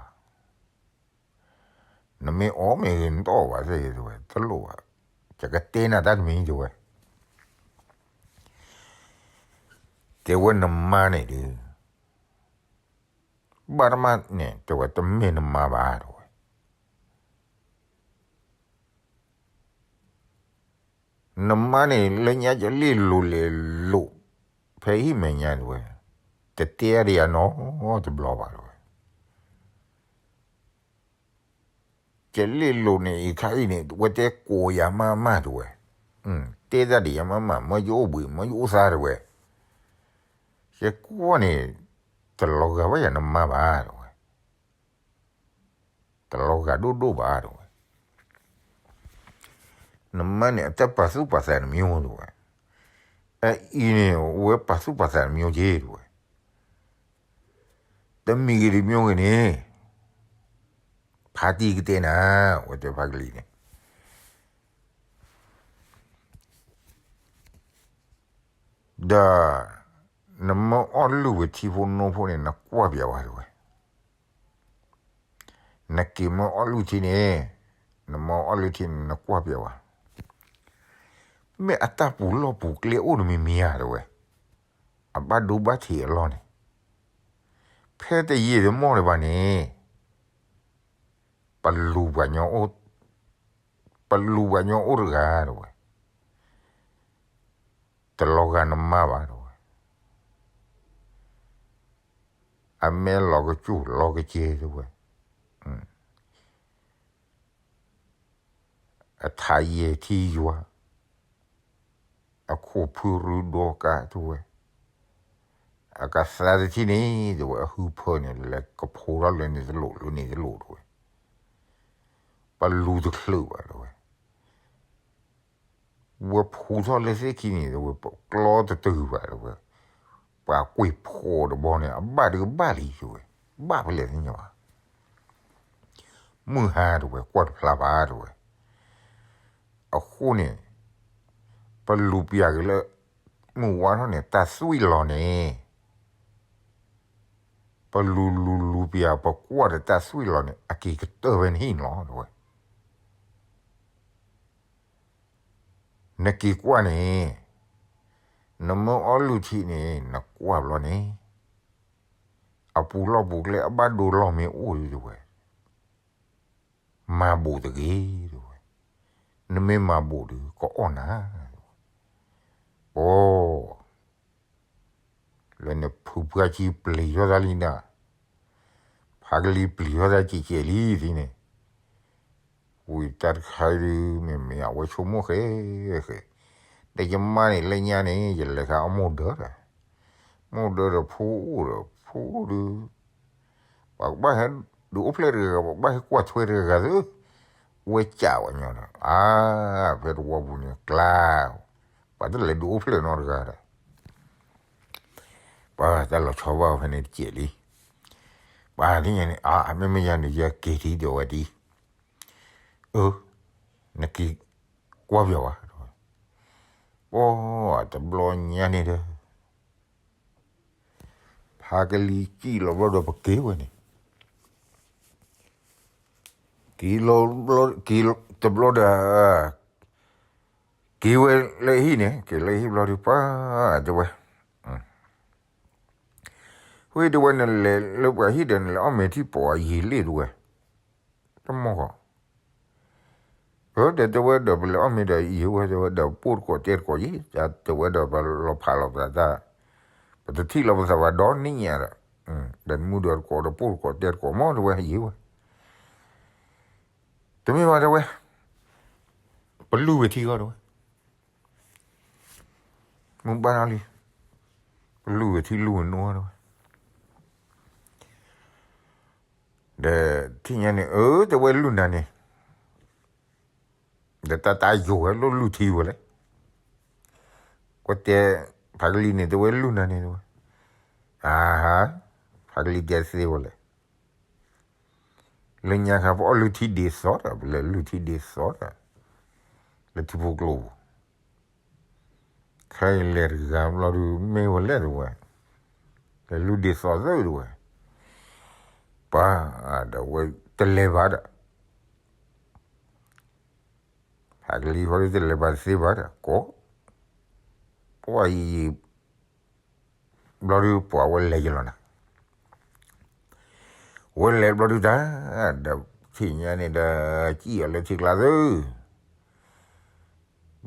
နမ့ၢ်အီၣ်မ့ၤဂ့ၤ နတအီၣ်ဘၣ်သ့ၣ်ဂ့ၤ တဲဝဲ တလိၣ်ဘၣ်, ယကတဲနၤတၢ်တမံၤ တဲဝဲ တဲဝဲနမါန့ၣ်ဒီး ဘၣ်တမးန့ၣ် တဲဝဲ တမ့ၢ်နမါဘၣ် တဲဝဲ နမါန့ၣ် လၢညါကလ့ၣ်လိၤလဲၤလိာ် ဖဲဟံၣ်မဲာ်ညါ တဲဝဲ, တတဲဒီးယၤနီတဘျီဘၣ် တဲဝဲ, ကလ့ၣ်လိၤန့ၣ် အံၤခါအံၤန့ၣ် ဝဲတဲကိးယၤမးမး တဲဝဲ, တဲတၢ်ဒီးယၤမးမး မ့ၢ်ယအိၣ်ဘှံး မ့ၢ်ယအိၣ်သါ တဲဝဲ, ယကွၢ်န့ၣ် တလီၤဂာ်ဘၣ်ယၤနမါဘၣ် တဲဝဲ တလီၤဂာ်ဒိၣ်ဒိၣ်ဘၣ် တဲဝဲ, နမါန့ၣ် အတၢ်ပာ်သူၣ်ပာ်သးတမံၤ တဲဝဲ, အအံၤန့ၣ် အဝဲပာ်သူၣ်ပာ်သးတမံၤက့ တဲဝဲ, တမံၤဂ့ၤတမံၤဂ့ၤန့ၣ် ဖါတံၢ်ကတဲနၤ ဝဲတဲဖါကလံၤန့ၣ် ဒီး နမ့ၢ်အီၣ်လုၢ်ဝဲထံဖိနိဖိန့ၣ် နကွၢ်ပျးဝဲ တဲဝဲ, နက့ၤမ့ၢ်အီၣ်လုၢ်ထံန့ၣ် နမ့ၢ်အီၣ်လုၢ်ထံန့ၣ် နကွၢ်ပျးဝဲ, မ့ၢ်အတၢ်ပူၤလီၢ်ပူၤကျဲအိၣ်တမံၤမံၤဧါ တဲဝဲ, အဘၣ်ဒိဘၣ်ထံးအလီၢ်န့ၣ် ဖဲတယံာ်တမီၢ်ဒံးဘၣ်န့ၣ် ပလူၤပှၤညီအိၣ်, ပလူၤပှၤညီအိၣ်တဂၤ တဲဝဲ, တလီၤဂာ်နမါဘၣ် တဲဝဲ, အမဲလီၤကစူၣ်လီၤကစဲ တဲဝဲ, အထးယဲၢ်ထံယွၤ အခိၣ်ဖုရူဒီကါ တဲဝဲ, အကသါတထံၣ်န့ၣ် တဲဝဲ အဟုဖၢန့ၣ် လဲၤကဖိထီၣ်လၢန့ၣ်တလိၣ် လၢန့ၣ်တလိၣ် တဲဝဲ, ပလူၤတချုးဘၣ် တဲဝဲ, ဝဲဖူထီၣ်လၢသ့ၣ်ခံန့ၣ် တဲဝဲ ပကျီတတုၤဘၣ် တဲဝဲ, ပှၤကွံာ်ဖှီၣ်တဘီန့ၣ် အဘၣ်ဒုးကဘၣ်လံ တဲဝဲ, ဘၣ်ဖဲလဲၣ်သ့ၣ်ညါဘၣ် မုၢ်ဟါ တဲဝဲ ကွၢ်တဖျါဘၣ် တဲဝဲ, အဃိန့ၣ် ပလူၤပျးက့ၤလၢ မုၢ်ဝါထီၣ်န့ၣ် တၢ်သွံၣ်လီၤန့ၣ်, ပလူၤလူၤလူၤပျး ပကွၢ်ဒီးတၢ်သွံၣ်လီၤန့ၣ် အက့ၤကတၢၢ်ဖဲနဟံၣ်န့ၣ်လီၤ တဲဝဲ. နက့ၤကွၢ်န့ၣ်, နမ့ၢ်အီၣ်လုၢ်ထံန့ၣ် နကွၢ်ဘျီန့ၣ်, အပူၤလီၢ်ပူၤကျဲအဘၣ်ဒိလီၢ်မ့ၢ်အိၣ်ဒီး တဲဝဲ, မၤဘူးတဂ့ၤ တဲဝဲ, နမ့ၢ်မၤဘူးဒီး ကအီၣ်နၤ, အိ, လၢန့ၣ်ဖုပှၢ်ဆံပျံၤထီၣ်တၢ်လံနၤ, ဖ ဖးကလံၤပျံၤထီၣ်တၢ်ကဲးကဲးလံသံန့ၣ်, ဝံၤတၢ်တခါဒုး မ့မ့ၢ်အဝဲဆိကမိၣ်ဃဲဃဲ, ဒီးယမါန့ၣ် လၢညါန့ၣ် ယလဲၤခါအမိၢ်ဒၢဒီး, မိၢ်ဒၢဒီးဖိအိၣ်ဒီး ဖိအိၣ်ဒုး ပှၤကဘၣ်ဟဲဒုးအိၣ်ဖျဲၣ်တဂၤဂၤ, ပှၤကဘၣ်ဟဲကွၢ်ထွဲတဂၤဂၤသု, ဝဲကးဝဲညီဒီး အါ, ဖဲတဝီပူၤန့ၣ် ကျါ, ပှၤတလဲၤဒုးအိၣ်ဖျဲၣ်နီတဂၤဒီး ပှၤတၢ်လီၤဆီဘၣ်ဖဲန့ၣ်တကဲးလံ. ပှၤသ့ၣ်ညါန့ၣ် အါ, မ့မ့ၢ်ယၤန့ၣ် ယက့ၤထံဒီးဝဲဒ်, အၢ, နက့ၤကွၢ်ပၠးဝဲ, ပှၤတဘျီညါန့ၣ်ဒီး ဖးကလံၤကံၣ်လီၤဘျီဒီးပက့ၤဝဲန့ၣ်, က့ၤလီၤ, က့ၤတဘျီဒီး က့ၤဝဲလၢဟံၣ်န့ၣ်, က့ၤလၢဟံၣ်ဘျီဒုး ပှၤတဲဝဲ, ဝဲတဲဝဲ နလဲၤလၢပှၤဟံၣ်ဒီး နလဲၤအီၣ်မ့ၤထံၣ်ပိာ်အယံာ်လံတဲဝဲ, တမီၢ်ဃီ, အၢ ဒီးတဲဝဲဒီး ပလဲၤအီၣ်မ့ၤဒီးယံာ်ဝဲ တဲဝဲဒီး ပိၢ်တကိးတဲတကိးယံာ်, တဲဝဲဒီးပလီၤဖးလီၤပသးတၢ်, ပတထံၣ်လီၤပသးဘၣ်ဒီနံၣ်ညါဒီး, ဒီးနမုၢ်ဒီးတကိးဒီးပိၢ်တကိးတဲတကိးမး တဲဝဲယံာ်ဝဲ တမ့ၢ်ဘၣ်တဲဝဲ, ပလူၢ်ဝဲထံဂီၢ်တဲဝဲ, မုၢ်ဘၣ်နီၤလံ, ပလူၢ်ဝဲထံလူၢ်ဝဲနိတဲဝဲ, ဒီးထံၣ်ညါန့ၣ် အၢ တဲဝဲလူၢ်နၤန့ၣ်, ဒီးတၢ်တၢ်ယိာ်ဝဲလိၣ်လူၢ်ထံဝဲလဲၣ်, ကွၢ်တဲ, ဖးကလံၤန့ၣ် တဲဝဲလူၢ်နၤန့ၣ်တဲဝဲ, အဟါ, ဖးကလံၤတဲသ့ဝဲလဲၣ် လၢညါခါ ပအီၣ်လုၢ်ထံဒ်သိးဒီး ပလဲၤလုၢ်ထံဒ်သိးဒီး လၢထံဖိကျိပူၤ, ခဲအံၤလဲၤတဂၤဘျီဒုး မ့ၢ်ဝဲလဲၣ်တဲဝဲ, လဲၤလုၢ်ဒ်သိးသုတဲဝဲ, ပှၤဒီးဝဲတလဲၤဘၣ်ဒီး ဖးကလံၤဃီဒုး တလဲၤဘၣ်တသ့ဘၣ်ဒီး ကိး, ပှၤအံၤ ဘျီဒုးပှၤဝဲလဲၤယလီၤနၤ, ဝဲလဲၤဘျီဒုးတၢ်, ဒီးထံၣ်ညါန့ၣ်ဒီး စံၣ်အီၤလၢထံကျါသု,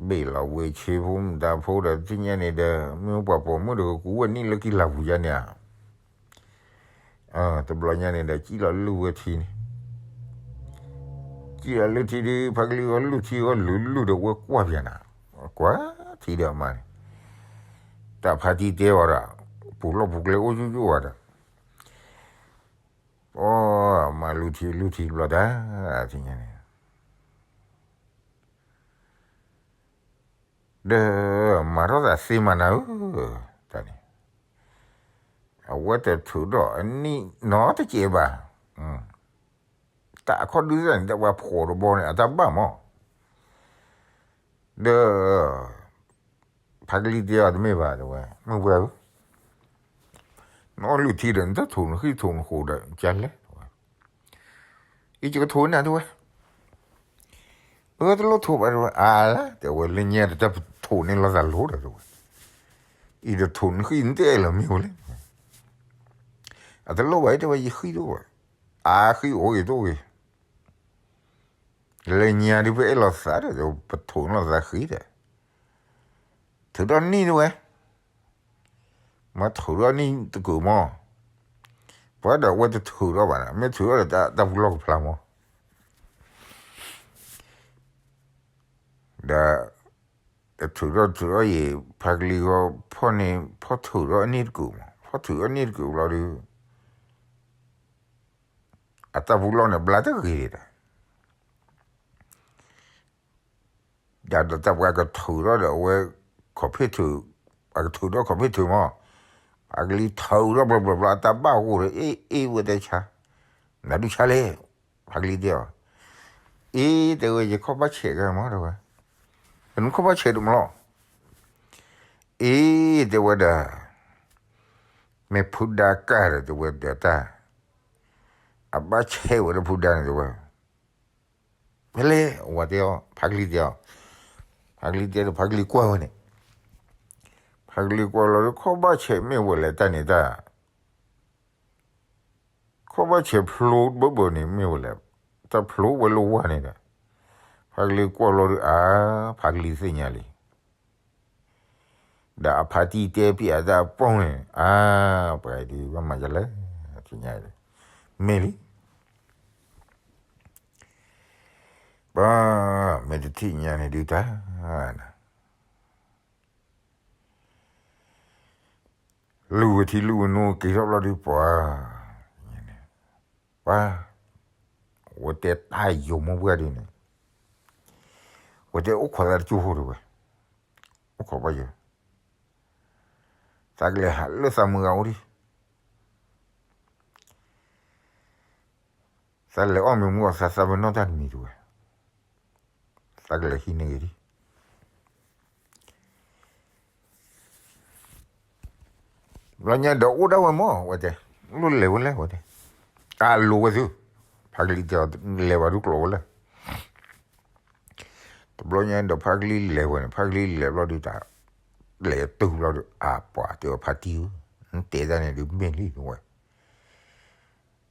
ဘ့ၣ်လီၤဝ့ၢ်ဆ့ဖိမတၤဖိဒီး ထံၣ်ညါန့ၣ်ဒီး မ့ၢ်ပှၤပိာ်မုၣ်ဒီးကကူးဝဲနံၣ်လၢကံၢ်လၤပူၤယါန့ၣ်ဧါ တဘျီညါန့ၣ်ဒီး စံၣ်လီၤလုၢ်ဝဲထံန့ၣ်, စံၣ်လီၤလုၢ်ထံဒုး ဖးကလံၤဂီၢ်လုၢ်ထံဂီၢ်လုၢ်လုၢ်ဒီးဝဲကွၢ်ပၠးနၤ, ကွၢ်ထံဒီးအမါန့ၣ်, တၢ်ဖးတံၢ်တဲဝဲဒီး, ပူၤလီၢ်ပူၤကျဲအိၣ်ယူၢ်ယူၢ်ဝဲဒီး, အိ မၤလုၢ်ထံလုၢ်ထံဘျီတၢ်, ထံၣ်ညါန့ၣ် ဒီးမၤထီၣ်သးသ့မးနၤဧၢ, တၢ်န့ၣ်, အဝဲတထုးထီၣ်အနံၣ်နီတစဲးဘၣ်, တၢ်အခီၣ်ဒုးသၣ်န့ၣ် တၢ်ပှၤဖှီၣ်တဘီန့ၣ် အတၢ်ဘၣ်မး, ဒီး ဖးကလံၤတဲအီၤတမ့ၢ်ဘၣ်တဲဝဲ, မုၢ်ပှၢ်ဧၢ, နအီၣ်လုၢ်ထံဒီး နတထိးနဃံၣ်ထိးနဃိးဒီး ကလဲၣ်တဲဝဲ, အံၤယကထိးနၤတဲဝဲ အၢ တလိၣ်ထိးဘၣ်တဲဝဲ, အါလၢ တဲဝဲ လၢညါတၢ်ပထိးန့ၢ်လိာ်သးလိၤဒီးတဲဝဲ, အံၤတထိးနဃံၣ်နတဲလၢၤမ့ၢ်ဝဲလဲၣ်, အတလိၣ်ဘၣ်တဲဝဲ ယဃံၣ်တအိၣ်ဘၣ်, အါဃံၣ်အိၣ်ဂ့ၤတအိၣ်ဂ့ၤ, လၢညါဒုးပအဲၣ်လိာ်သးဒီး ပထိးလိာ်သးဃံၣ်ဒီး ထုးထီၣ်နံၣ်တဲဝဲ, မ့ၢ်ထုးထီၣ်နံၣ်တကုာ်မး, ပှၤဒီးအဝဲတထုးထီၣ်ဘၣ်နၤ, မ့ၢ်ထုးထီၣ်ဒီးတၢ်ပူၤလီၢ်ကဖျါမး, ဒီး ထုးထီၣ်ထုးထီၣ်အံၤ ဖးကလံၤဂီၢ်ဖီၣ်န့ၣ် ဖီၣ်ထုးထီၣ်အနံၣ်တကုာ်မး, ဖီၣ်ထုးထီၣ်နံၣ်တကုာ်ဘျီဒုး အတၢ်ပူၤလီၢ်န့ၣ် ဘျါတဂ့ၤဒီး ဒီးတၢ်ပှၤကထုးထီၣ်ဒီးအဝဲ ခီၣ်ဖ့ၣ်ထုး, ပှၤကထုးထီၣ်ခီၣ်ဖ့ၣ်ထုးမး, ဖးကလံၤထုးထီၣ်ဘျီဘျီဘျီ အတၢ်ဘၣ်ဂိၢ်ဒီး အ့ၣ်အ့ၣ်ဝဲတဲဆါ, နဒုးဆါလဲၣ်, ဖးကလံၤတဲအီၤ, အ့ၣ် တဲဝဲ ယခီၣ်ဘၣ်ဆဲးကမးတဲဝဲ, နခီၣ်ဘၣ်ဆဲးဒိၣ်မးလီၤ, အ့ၣ် တဲဝဲဒီး မ့ၢ်ဖုဒါကၢ်ဒီး တဲဝဲဒီးတၢ် အဘၣ်ဆဲးဝဲဒီးဖုဒါန့ၣ်တဲဝဲ, ဖဲလဲၣ် ဝဲတဲအီၤ ဖးကလံၤတဲအီၤ, ဖးကလံၤတဲဒီး ဖးကလံၤကွၢ်ဝဲန့ၣ်, ဖးကလံၤကွၢ်လီၤဒီး ခီၣ်ဘၣ်ဆဲးမ့ၢ်ဝဲလဲၣ်တၢ်န့ၣ်တၢ် ခီၣ်ဘၣ်ဆဲးဖျိဘၣ်ဘၣ်န့ၣ်မ့ၢ်ဝဲလဲၣ်, တၢ်ဖျိဝဲလၢဝါန့ၣ်ဒီး, ဖးကလံၤကွၢ်လီၤဒီး အါ, ဖးကလံၤသ့ၣ်ညါလံ, ဒီးအဖါတံၢ်တဲပျးတၢ်အပီၢ်န့ၣ်, အါ, ပှၤဒုးဘၣ်မၤယလဲၣ်, သ့ၣ်ညါဒီး, မ့ၢ်လံ, ပှၤ မ့ၢ်တထံၣ်ညါန့ၣ်ဒုးတၢ် လူၤဝဲထံလူၤဝဲနိက့ၤထီၣ်ဘျီဒုးပှၤ, ပှၤ, ဝဲတဲတၢ်ယိာ်မိၢ်ပှၢ်ဒုးန့ၣ်, ဝဲတဲအိၣ်ခိးသးတကၠိဖိတဲဝဲ, အိၣ်ခိးဘၣ်ယဲ, သးကလဲၤဟးလၢသးမုၢ်ဂၤအိၣ်ဒံး, သးလဲၤအီၣ်မ့ၤမူအီၤသးသးပ့ၤနီၣ်တၢ်တမံၤတဲဝဲ, သးကလဲၤဟံးန့ၢ်ဂ့ၤဒံး ဘျီညါဒီးအိၣ်ဒၣ်ဝဲမၢ် ဝဲတဲ, လိၣ်လဲၤဝဲလဲၣ်ဝဲတဲ, အလိၤဝဲသု, ဖးကလံၤတဲအီၤ လဲၤဝဲဒုးကျိးဝဲလဲၣ်, တဘျီညါဒီးဖးကလံၤလဲၤဝဲန့ၣ် ဖးကလံၤလဲၤဘျီဒုးတၢ်, လဲၤတုၤဘျီဒုး အပှၤတဲဝဲဖါတံၢ်ဧၢ, နတဲတၢ်န့ၣ်ဒုးမ့ၢ်လံတဲဝဲ,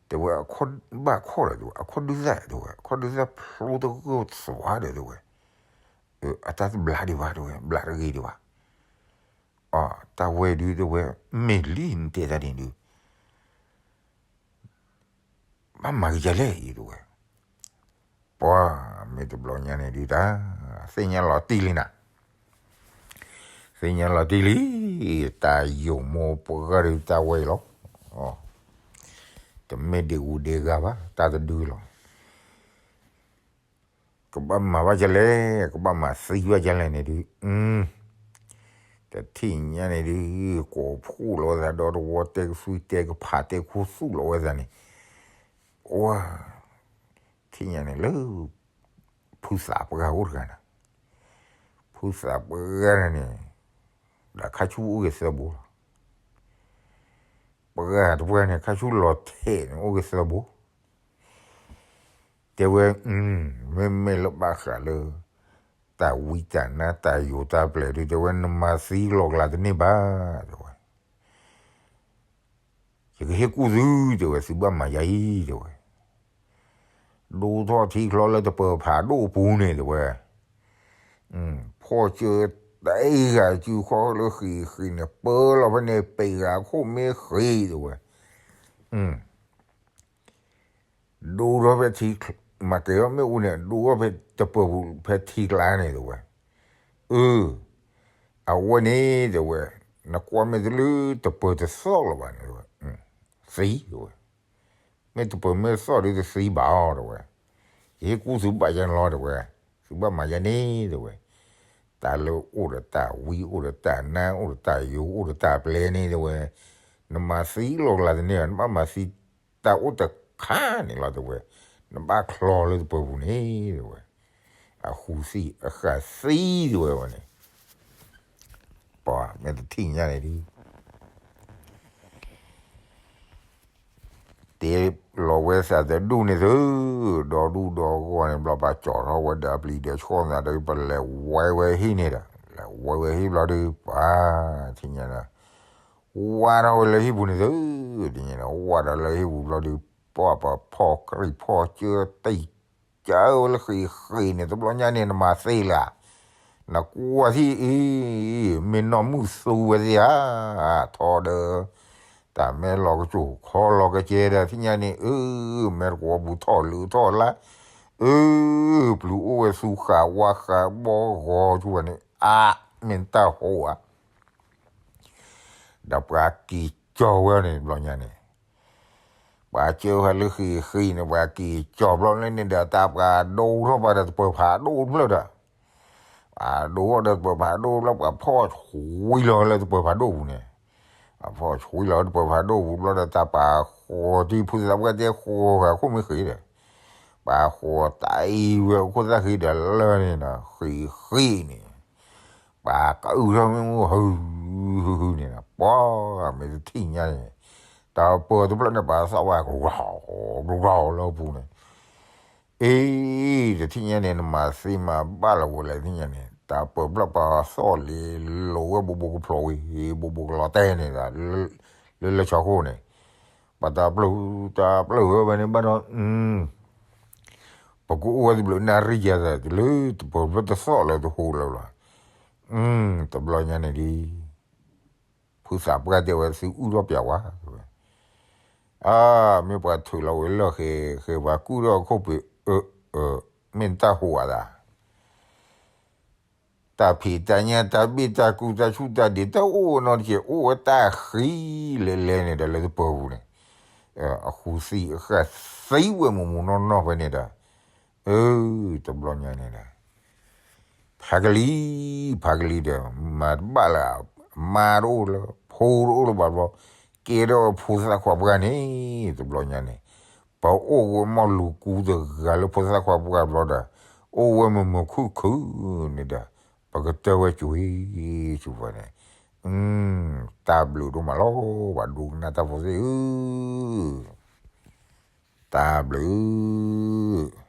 တဲဝဲအခီၣ်ဘၣ်ခီၣ်ဒီးတဲဝဲ အခီၣ်ဒုးသၣ်တဲဝဲ အခီၣ်ဒုးသၣ်ဖျိတဂၢၢ်သွါဒီးတဲဝဲ, အတၢ်တဘျါဒံးဘၣ်တဲဝဲ ဘျါတဂ့ၤဒံးဘၣ်, အတၢ်ဝဲဒုးတဲဝဲ, မ့ၢ်လံနတဲတၢ်န့ၣ်ဒုး ဘၣ်မၤက့ၤဒ်လဲၣ်အံၤတဲဝဲ, ပှၤ, မ့ၢ်တဘျီညါန့ၣ်ဒုးတၢ်, သ့ၣ်ညါလီၤတံၢ်လံနၤ, သ့ၣ်ညါလီၤတံၢ်လံ, တၢ်ယိာ်မိၢ်ပှၢ်ဒုးတၢ်ဝဲအံၤလီၤ, တမ့ၢ်ဒ့ၣ်ဂူဒ့ၣ်ဂၤဘၣ် တၢ်တဒုလီၤ ကဘၣ်မၤဘၣ်ဒ်လဲၣ်, ကဘၣ်မၤသံဘၣ်ဒ်လဲၣ်န့ၣ်ဒုး, တထံၣ်ညါန့ၣ်ဒုး, ကိးဖှိၣ်လီၤဝဲသးဒီးတဝီတဲကသွံတဲကဖးတဲခိၣ်သူၣ်လီၤဝဲသးန့ၣ်, အိ, ထံၣ်ညါန့ၣ်လၢ ဖုသးပှၢ်အိၣ်တဂၤန့ၣ်, ဖုသးပှၢ်န့ၣ်, ဒီးခါဆူအိၣ်ဂ့ၤသၢဘိလီၤ, ပှၢ်တပှၢ်န့ၣ် ခါဆူလီၤထဲးန့ၣ်အိၣ်ဂ့ၤသၢဘိ တဲဝဲ, မ့မ့ၢ်လၢဘၣ်ဃးလၢ တၢ်ဝံတၢ်နါတၢ်ယိာ်တၢ်ပျဲၢ်ဒုး တဲဝဲ နမၤသံလီၤကျါတန့ၢ်ဘၣ်, တဲဝဲ, ယကဟ့ၣ်ကူၣ်သု, တဲဝဲ သုဘၣ်မၤယၤအံၤ, တဲဝဲ, ဒိၣ်ထီၣ်ထံချီလၢတပၢၤဖးဒိၣ်ပူၤန့ၣ် တဲဝဲ, ဖီၣ်ကၢတၢ်အံၤဂၤစုခီလၢဃံးဃံးန့ၣ် ပၢလီၤဖဲန့ၣ် ပ့ၤဂၤခိၣ်မ့ၢ်ဃံး တဲဝဲ ဒိၣ်ထီၣ်ဖဲထံ, မၤကဲၤထီၣ်မ့ၣ်အူန့ၣ် ဒိၣ်ထီၣ်ဖဲတပၢၤပူၤဖဲထံကျါန့ၣ် တဲဝဲ, အၢ, အဝဲန့ၣ် တဲဝဲ, နကွၢ်မ့ၢ်တလၢတပၢၤတသီၣ်လၢၤဘၣ်န့ၣ် တဲဝဲ, သံ, တဲဝဲ, မ့ၢ်တပၢၤမ့ၢ်တသီၣ်ဒုးတသံဘၣ်အီၤ တဲဝဲ, ယဟ့ၣ်ကူၣ်သုဘၣ်ယၤန့ၣ်လီၤ တဲဝဲ, သုဘၣ်မၤယၤန့ၣ် တဲဝဲ, တၢ်လၢအိၣ်ဒီးတၢ်ဝံအိၣ်ဒီးတၢ်နါအိၣ်ဒီးတၢ်ယိာ်အိၣ်ဒီးတၢ်ပျဲၢ်န့ၣ် တဲဝဲ, နမၤသံလီၤကျါတန့ၢ် နဘၣ်မၤသံတၢ်အိၣ်တခါန့ၣ်လီၤ တဲဝဲ, နဘၣ်ချီလၢတပၢၤပူၤန့ၣ် တဲဝဲ, အဃုသံအဃာ်သံ တဲဝဲဝဲန့ၣ်, ပှၤမ့ၢ်တထံၣ်ညါန့ၣ်ဒုး တ့လီၤဝဲသးတဒူၣ်န့ၣ်သု, ဒီဒူၣ်ဒီဂီၢ်န့ၣ် ဘျီပှၤကၠီထီၣ်ဝဲဒီးအပျံၤဒီးဆှီၣ်သးဒီး ပလဲၤဝဲဝဲဟံၣ်န့ၣ်ဒီး လဲၤဝဲဝဲဟံၣ်ဘျီဒုး ပှၤ, ထံၣ်ညါဒီး, ဝါထီၣ်ဝဲလၢဟံၣ်ပူၤန့ၣ်သု, တညါဒီး ဝါဒီးလၢဟံၣ်ပူၤဘျီဒုး ပှၤပဖီၣ်ကြံၢ်ဖီၣ်ကၢတံၢ် ကၢဝဲလၢဃံးဃံးန့ၣ် တဘျီညါန့ၣ် နမၤသ့လၢ, နကွၢ်ထံၣ်အံၤ, မ့ၢ်နီၢ်မုၣ်သူဝဲသ့ဧါ, ထီဒီး, တၢ်မဲလီၤကစိၢ်ခီလီၤကစဲဒီး ထံၣ်ညါန့ၣ် အၢ, မဲတကွီၤပူၤထီၣ်လၢထီၣ်လါ, အၢ, ပျုၤအိၣ်ဝဲသူဃာ်ဝါဃာ်ဘီဂီၤဆူဝဲန့ၣ် အါ, မ့ၢ်တၢ်ဟိဧါ ဒီးပှၤက့ၤကၠီၤဝဲန့ၣ် တဘျီညါန့ၣ်, ပှၤကၢဖဲလၢဃံးဃံးန့ၣ် ပှၤက့ၤကၠီၤဘျီန့ၣ်ဒီး တၢ်ပှၤဒိထီၣ်ပှၤဒီးတပၢၤဖးဒိၣ်တဖျၢၣ်ဒီး, ပှၤဒိထီၣ်ဒီးတပၢၤဖးဒိၣ်ဘျီ ပှၤဖီၣ်ဆွံလီၤလၢတပၢၤဖးဒိၣ်ပူၤန့ၣ်, ပှၤဖီၣ်ဆွံလီၤလၢတပၢၤဖးဒိၣ်ပူၤဘျီဒီး တၢ်ပှၤဃီၤတံၢ်ဖုသးပှၢ်တဲဃီၤဃာ်ခိၣ်မ့ၢ်ဃံးဒီး, ပှၤဃီၤတၢ်အံၤဝဲခိၣ်သၣ်ဃံးဒီးလၢန့ၣ်ဒီး ဃံးဃံးန့ၣ် ပှၤကအုၣ်ထီၣ်မ့ၣ်အူ ဟု ဟု ဟုန့ၣ်ဒီး ပှၤမ့ၢ်တထံၣ်ညါန့ၣ်, တၢ်ပၢၤတဖျၢၣ်န့ၣ် ပှၤသီၣ်ဝဲ ကရီ, ကရီလၢအပူၤန့ၣ်, အ့, တထံၣ်ညါန့ၣ် နမၤသ့မၤဘၣ်လီၤဝဲလဲၣ် ထံၣ်ညါန့ၣ် တၢ်ပၢၤဖျၢၣ်ပှၤသီၣ်လံ လိာ်ဝဲဘူးဘူးကဖျိးဝံၤ ဘူးဘူးကလီၤတဲာ်န့ၣ်ဒီး လၢလၢဆီခိၣ်န့ၣ်, ပှၤတၢ်ပျုၢ် တၢ်ပျုၢ်ဝဲဖဲန့ၣ်ဘၣ်ဒီး ပကအိၣ်ဝဲတဘျုးနၣ်ရံၣ်ယၤသး တလၢတပၢၤဖျၢၣ်တသီၣ်လၢတဟူးလၢၤလီၤ, တဘျီညါန့ၣ်ဒ် ဖုသးပှၢ်တဲဝဲ သုအုၣ်ထီၣ်ပျးဝဲ, ဝဲ, အ မ့ၢ်ပှၤထုးလီၤဝဲလၢၢ်ဃဲ ဃဲပှၤကူၣ်ထီၣ်အခိၣ်ပူၤ အၢ အၢ မ့ၢ်တၢ်ဟူးအသး တၢ်ဖံးတၢ်ညၣ်တၢ်ဘ့ၣ်တၢ်ကူတၢ်ဆူၣ်တၢ်ဒ့ တအိၣ်နီတကဲး အိၣ်ဝဲတၢ်ဃံလဲၤလဲၤန့ၣ်ဒီး လၢတပၢၤပူၤန့ၣ် အဃုသံအဃၣ်သံဝဲမူးမူးနီၢ်နီၢ်ဖဲန့ၣ်ဒီး အ တဘျီညါန့ၣ်ဒီး ဖးကလံၤ ဖးကလံၤဒီး မၤတဘၣ်လၢ မါတအိၣ်လၢ ဖိတအိၣ်လၢၤဘၣ်ဘျီ ကဲထီၣ်ဖိသၣ်ခွါပှၢ်န့ၣ် တဘျီညါန့ၣ် ပအိၣ်ဝဲမီၢ်လူၤကူတဂၤလၢဖိသၣ်ခွါပှၢ်ဘျီဒီး အိၣ်ဝဲမုာ်မုာ်ခုၣ်ခုၣ်န့ၣ်ဒီး ပကတၢၢ်ဝဲကွံာ် ဆူၣ်ဝဲန့ၣ် တၢ်ဘျုးဒိၣ်မးလီၤ ပှၤဒိကနၣ်တၢ်ဖိသ့ၣ်ဧၢ, တၢ်ဘျုး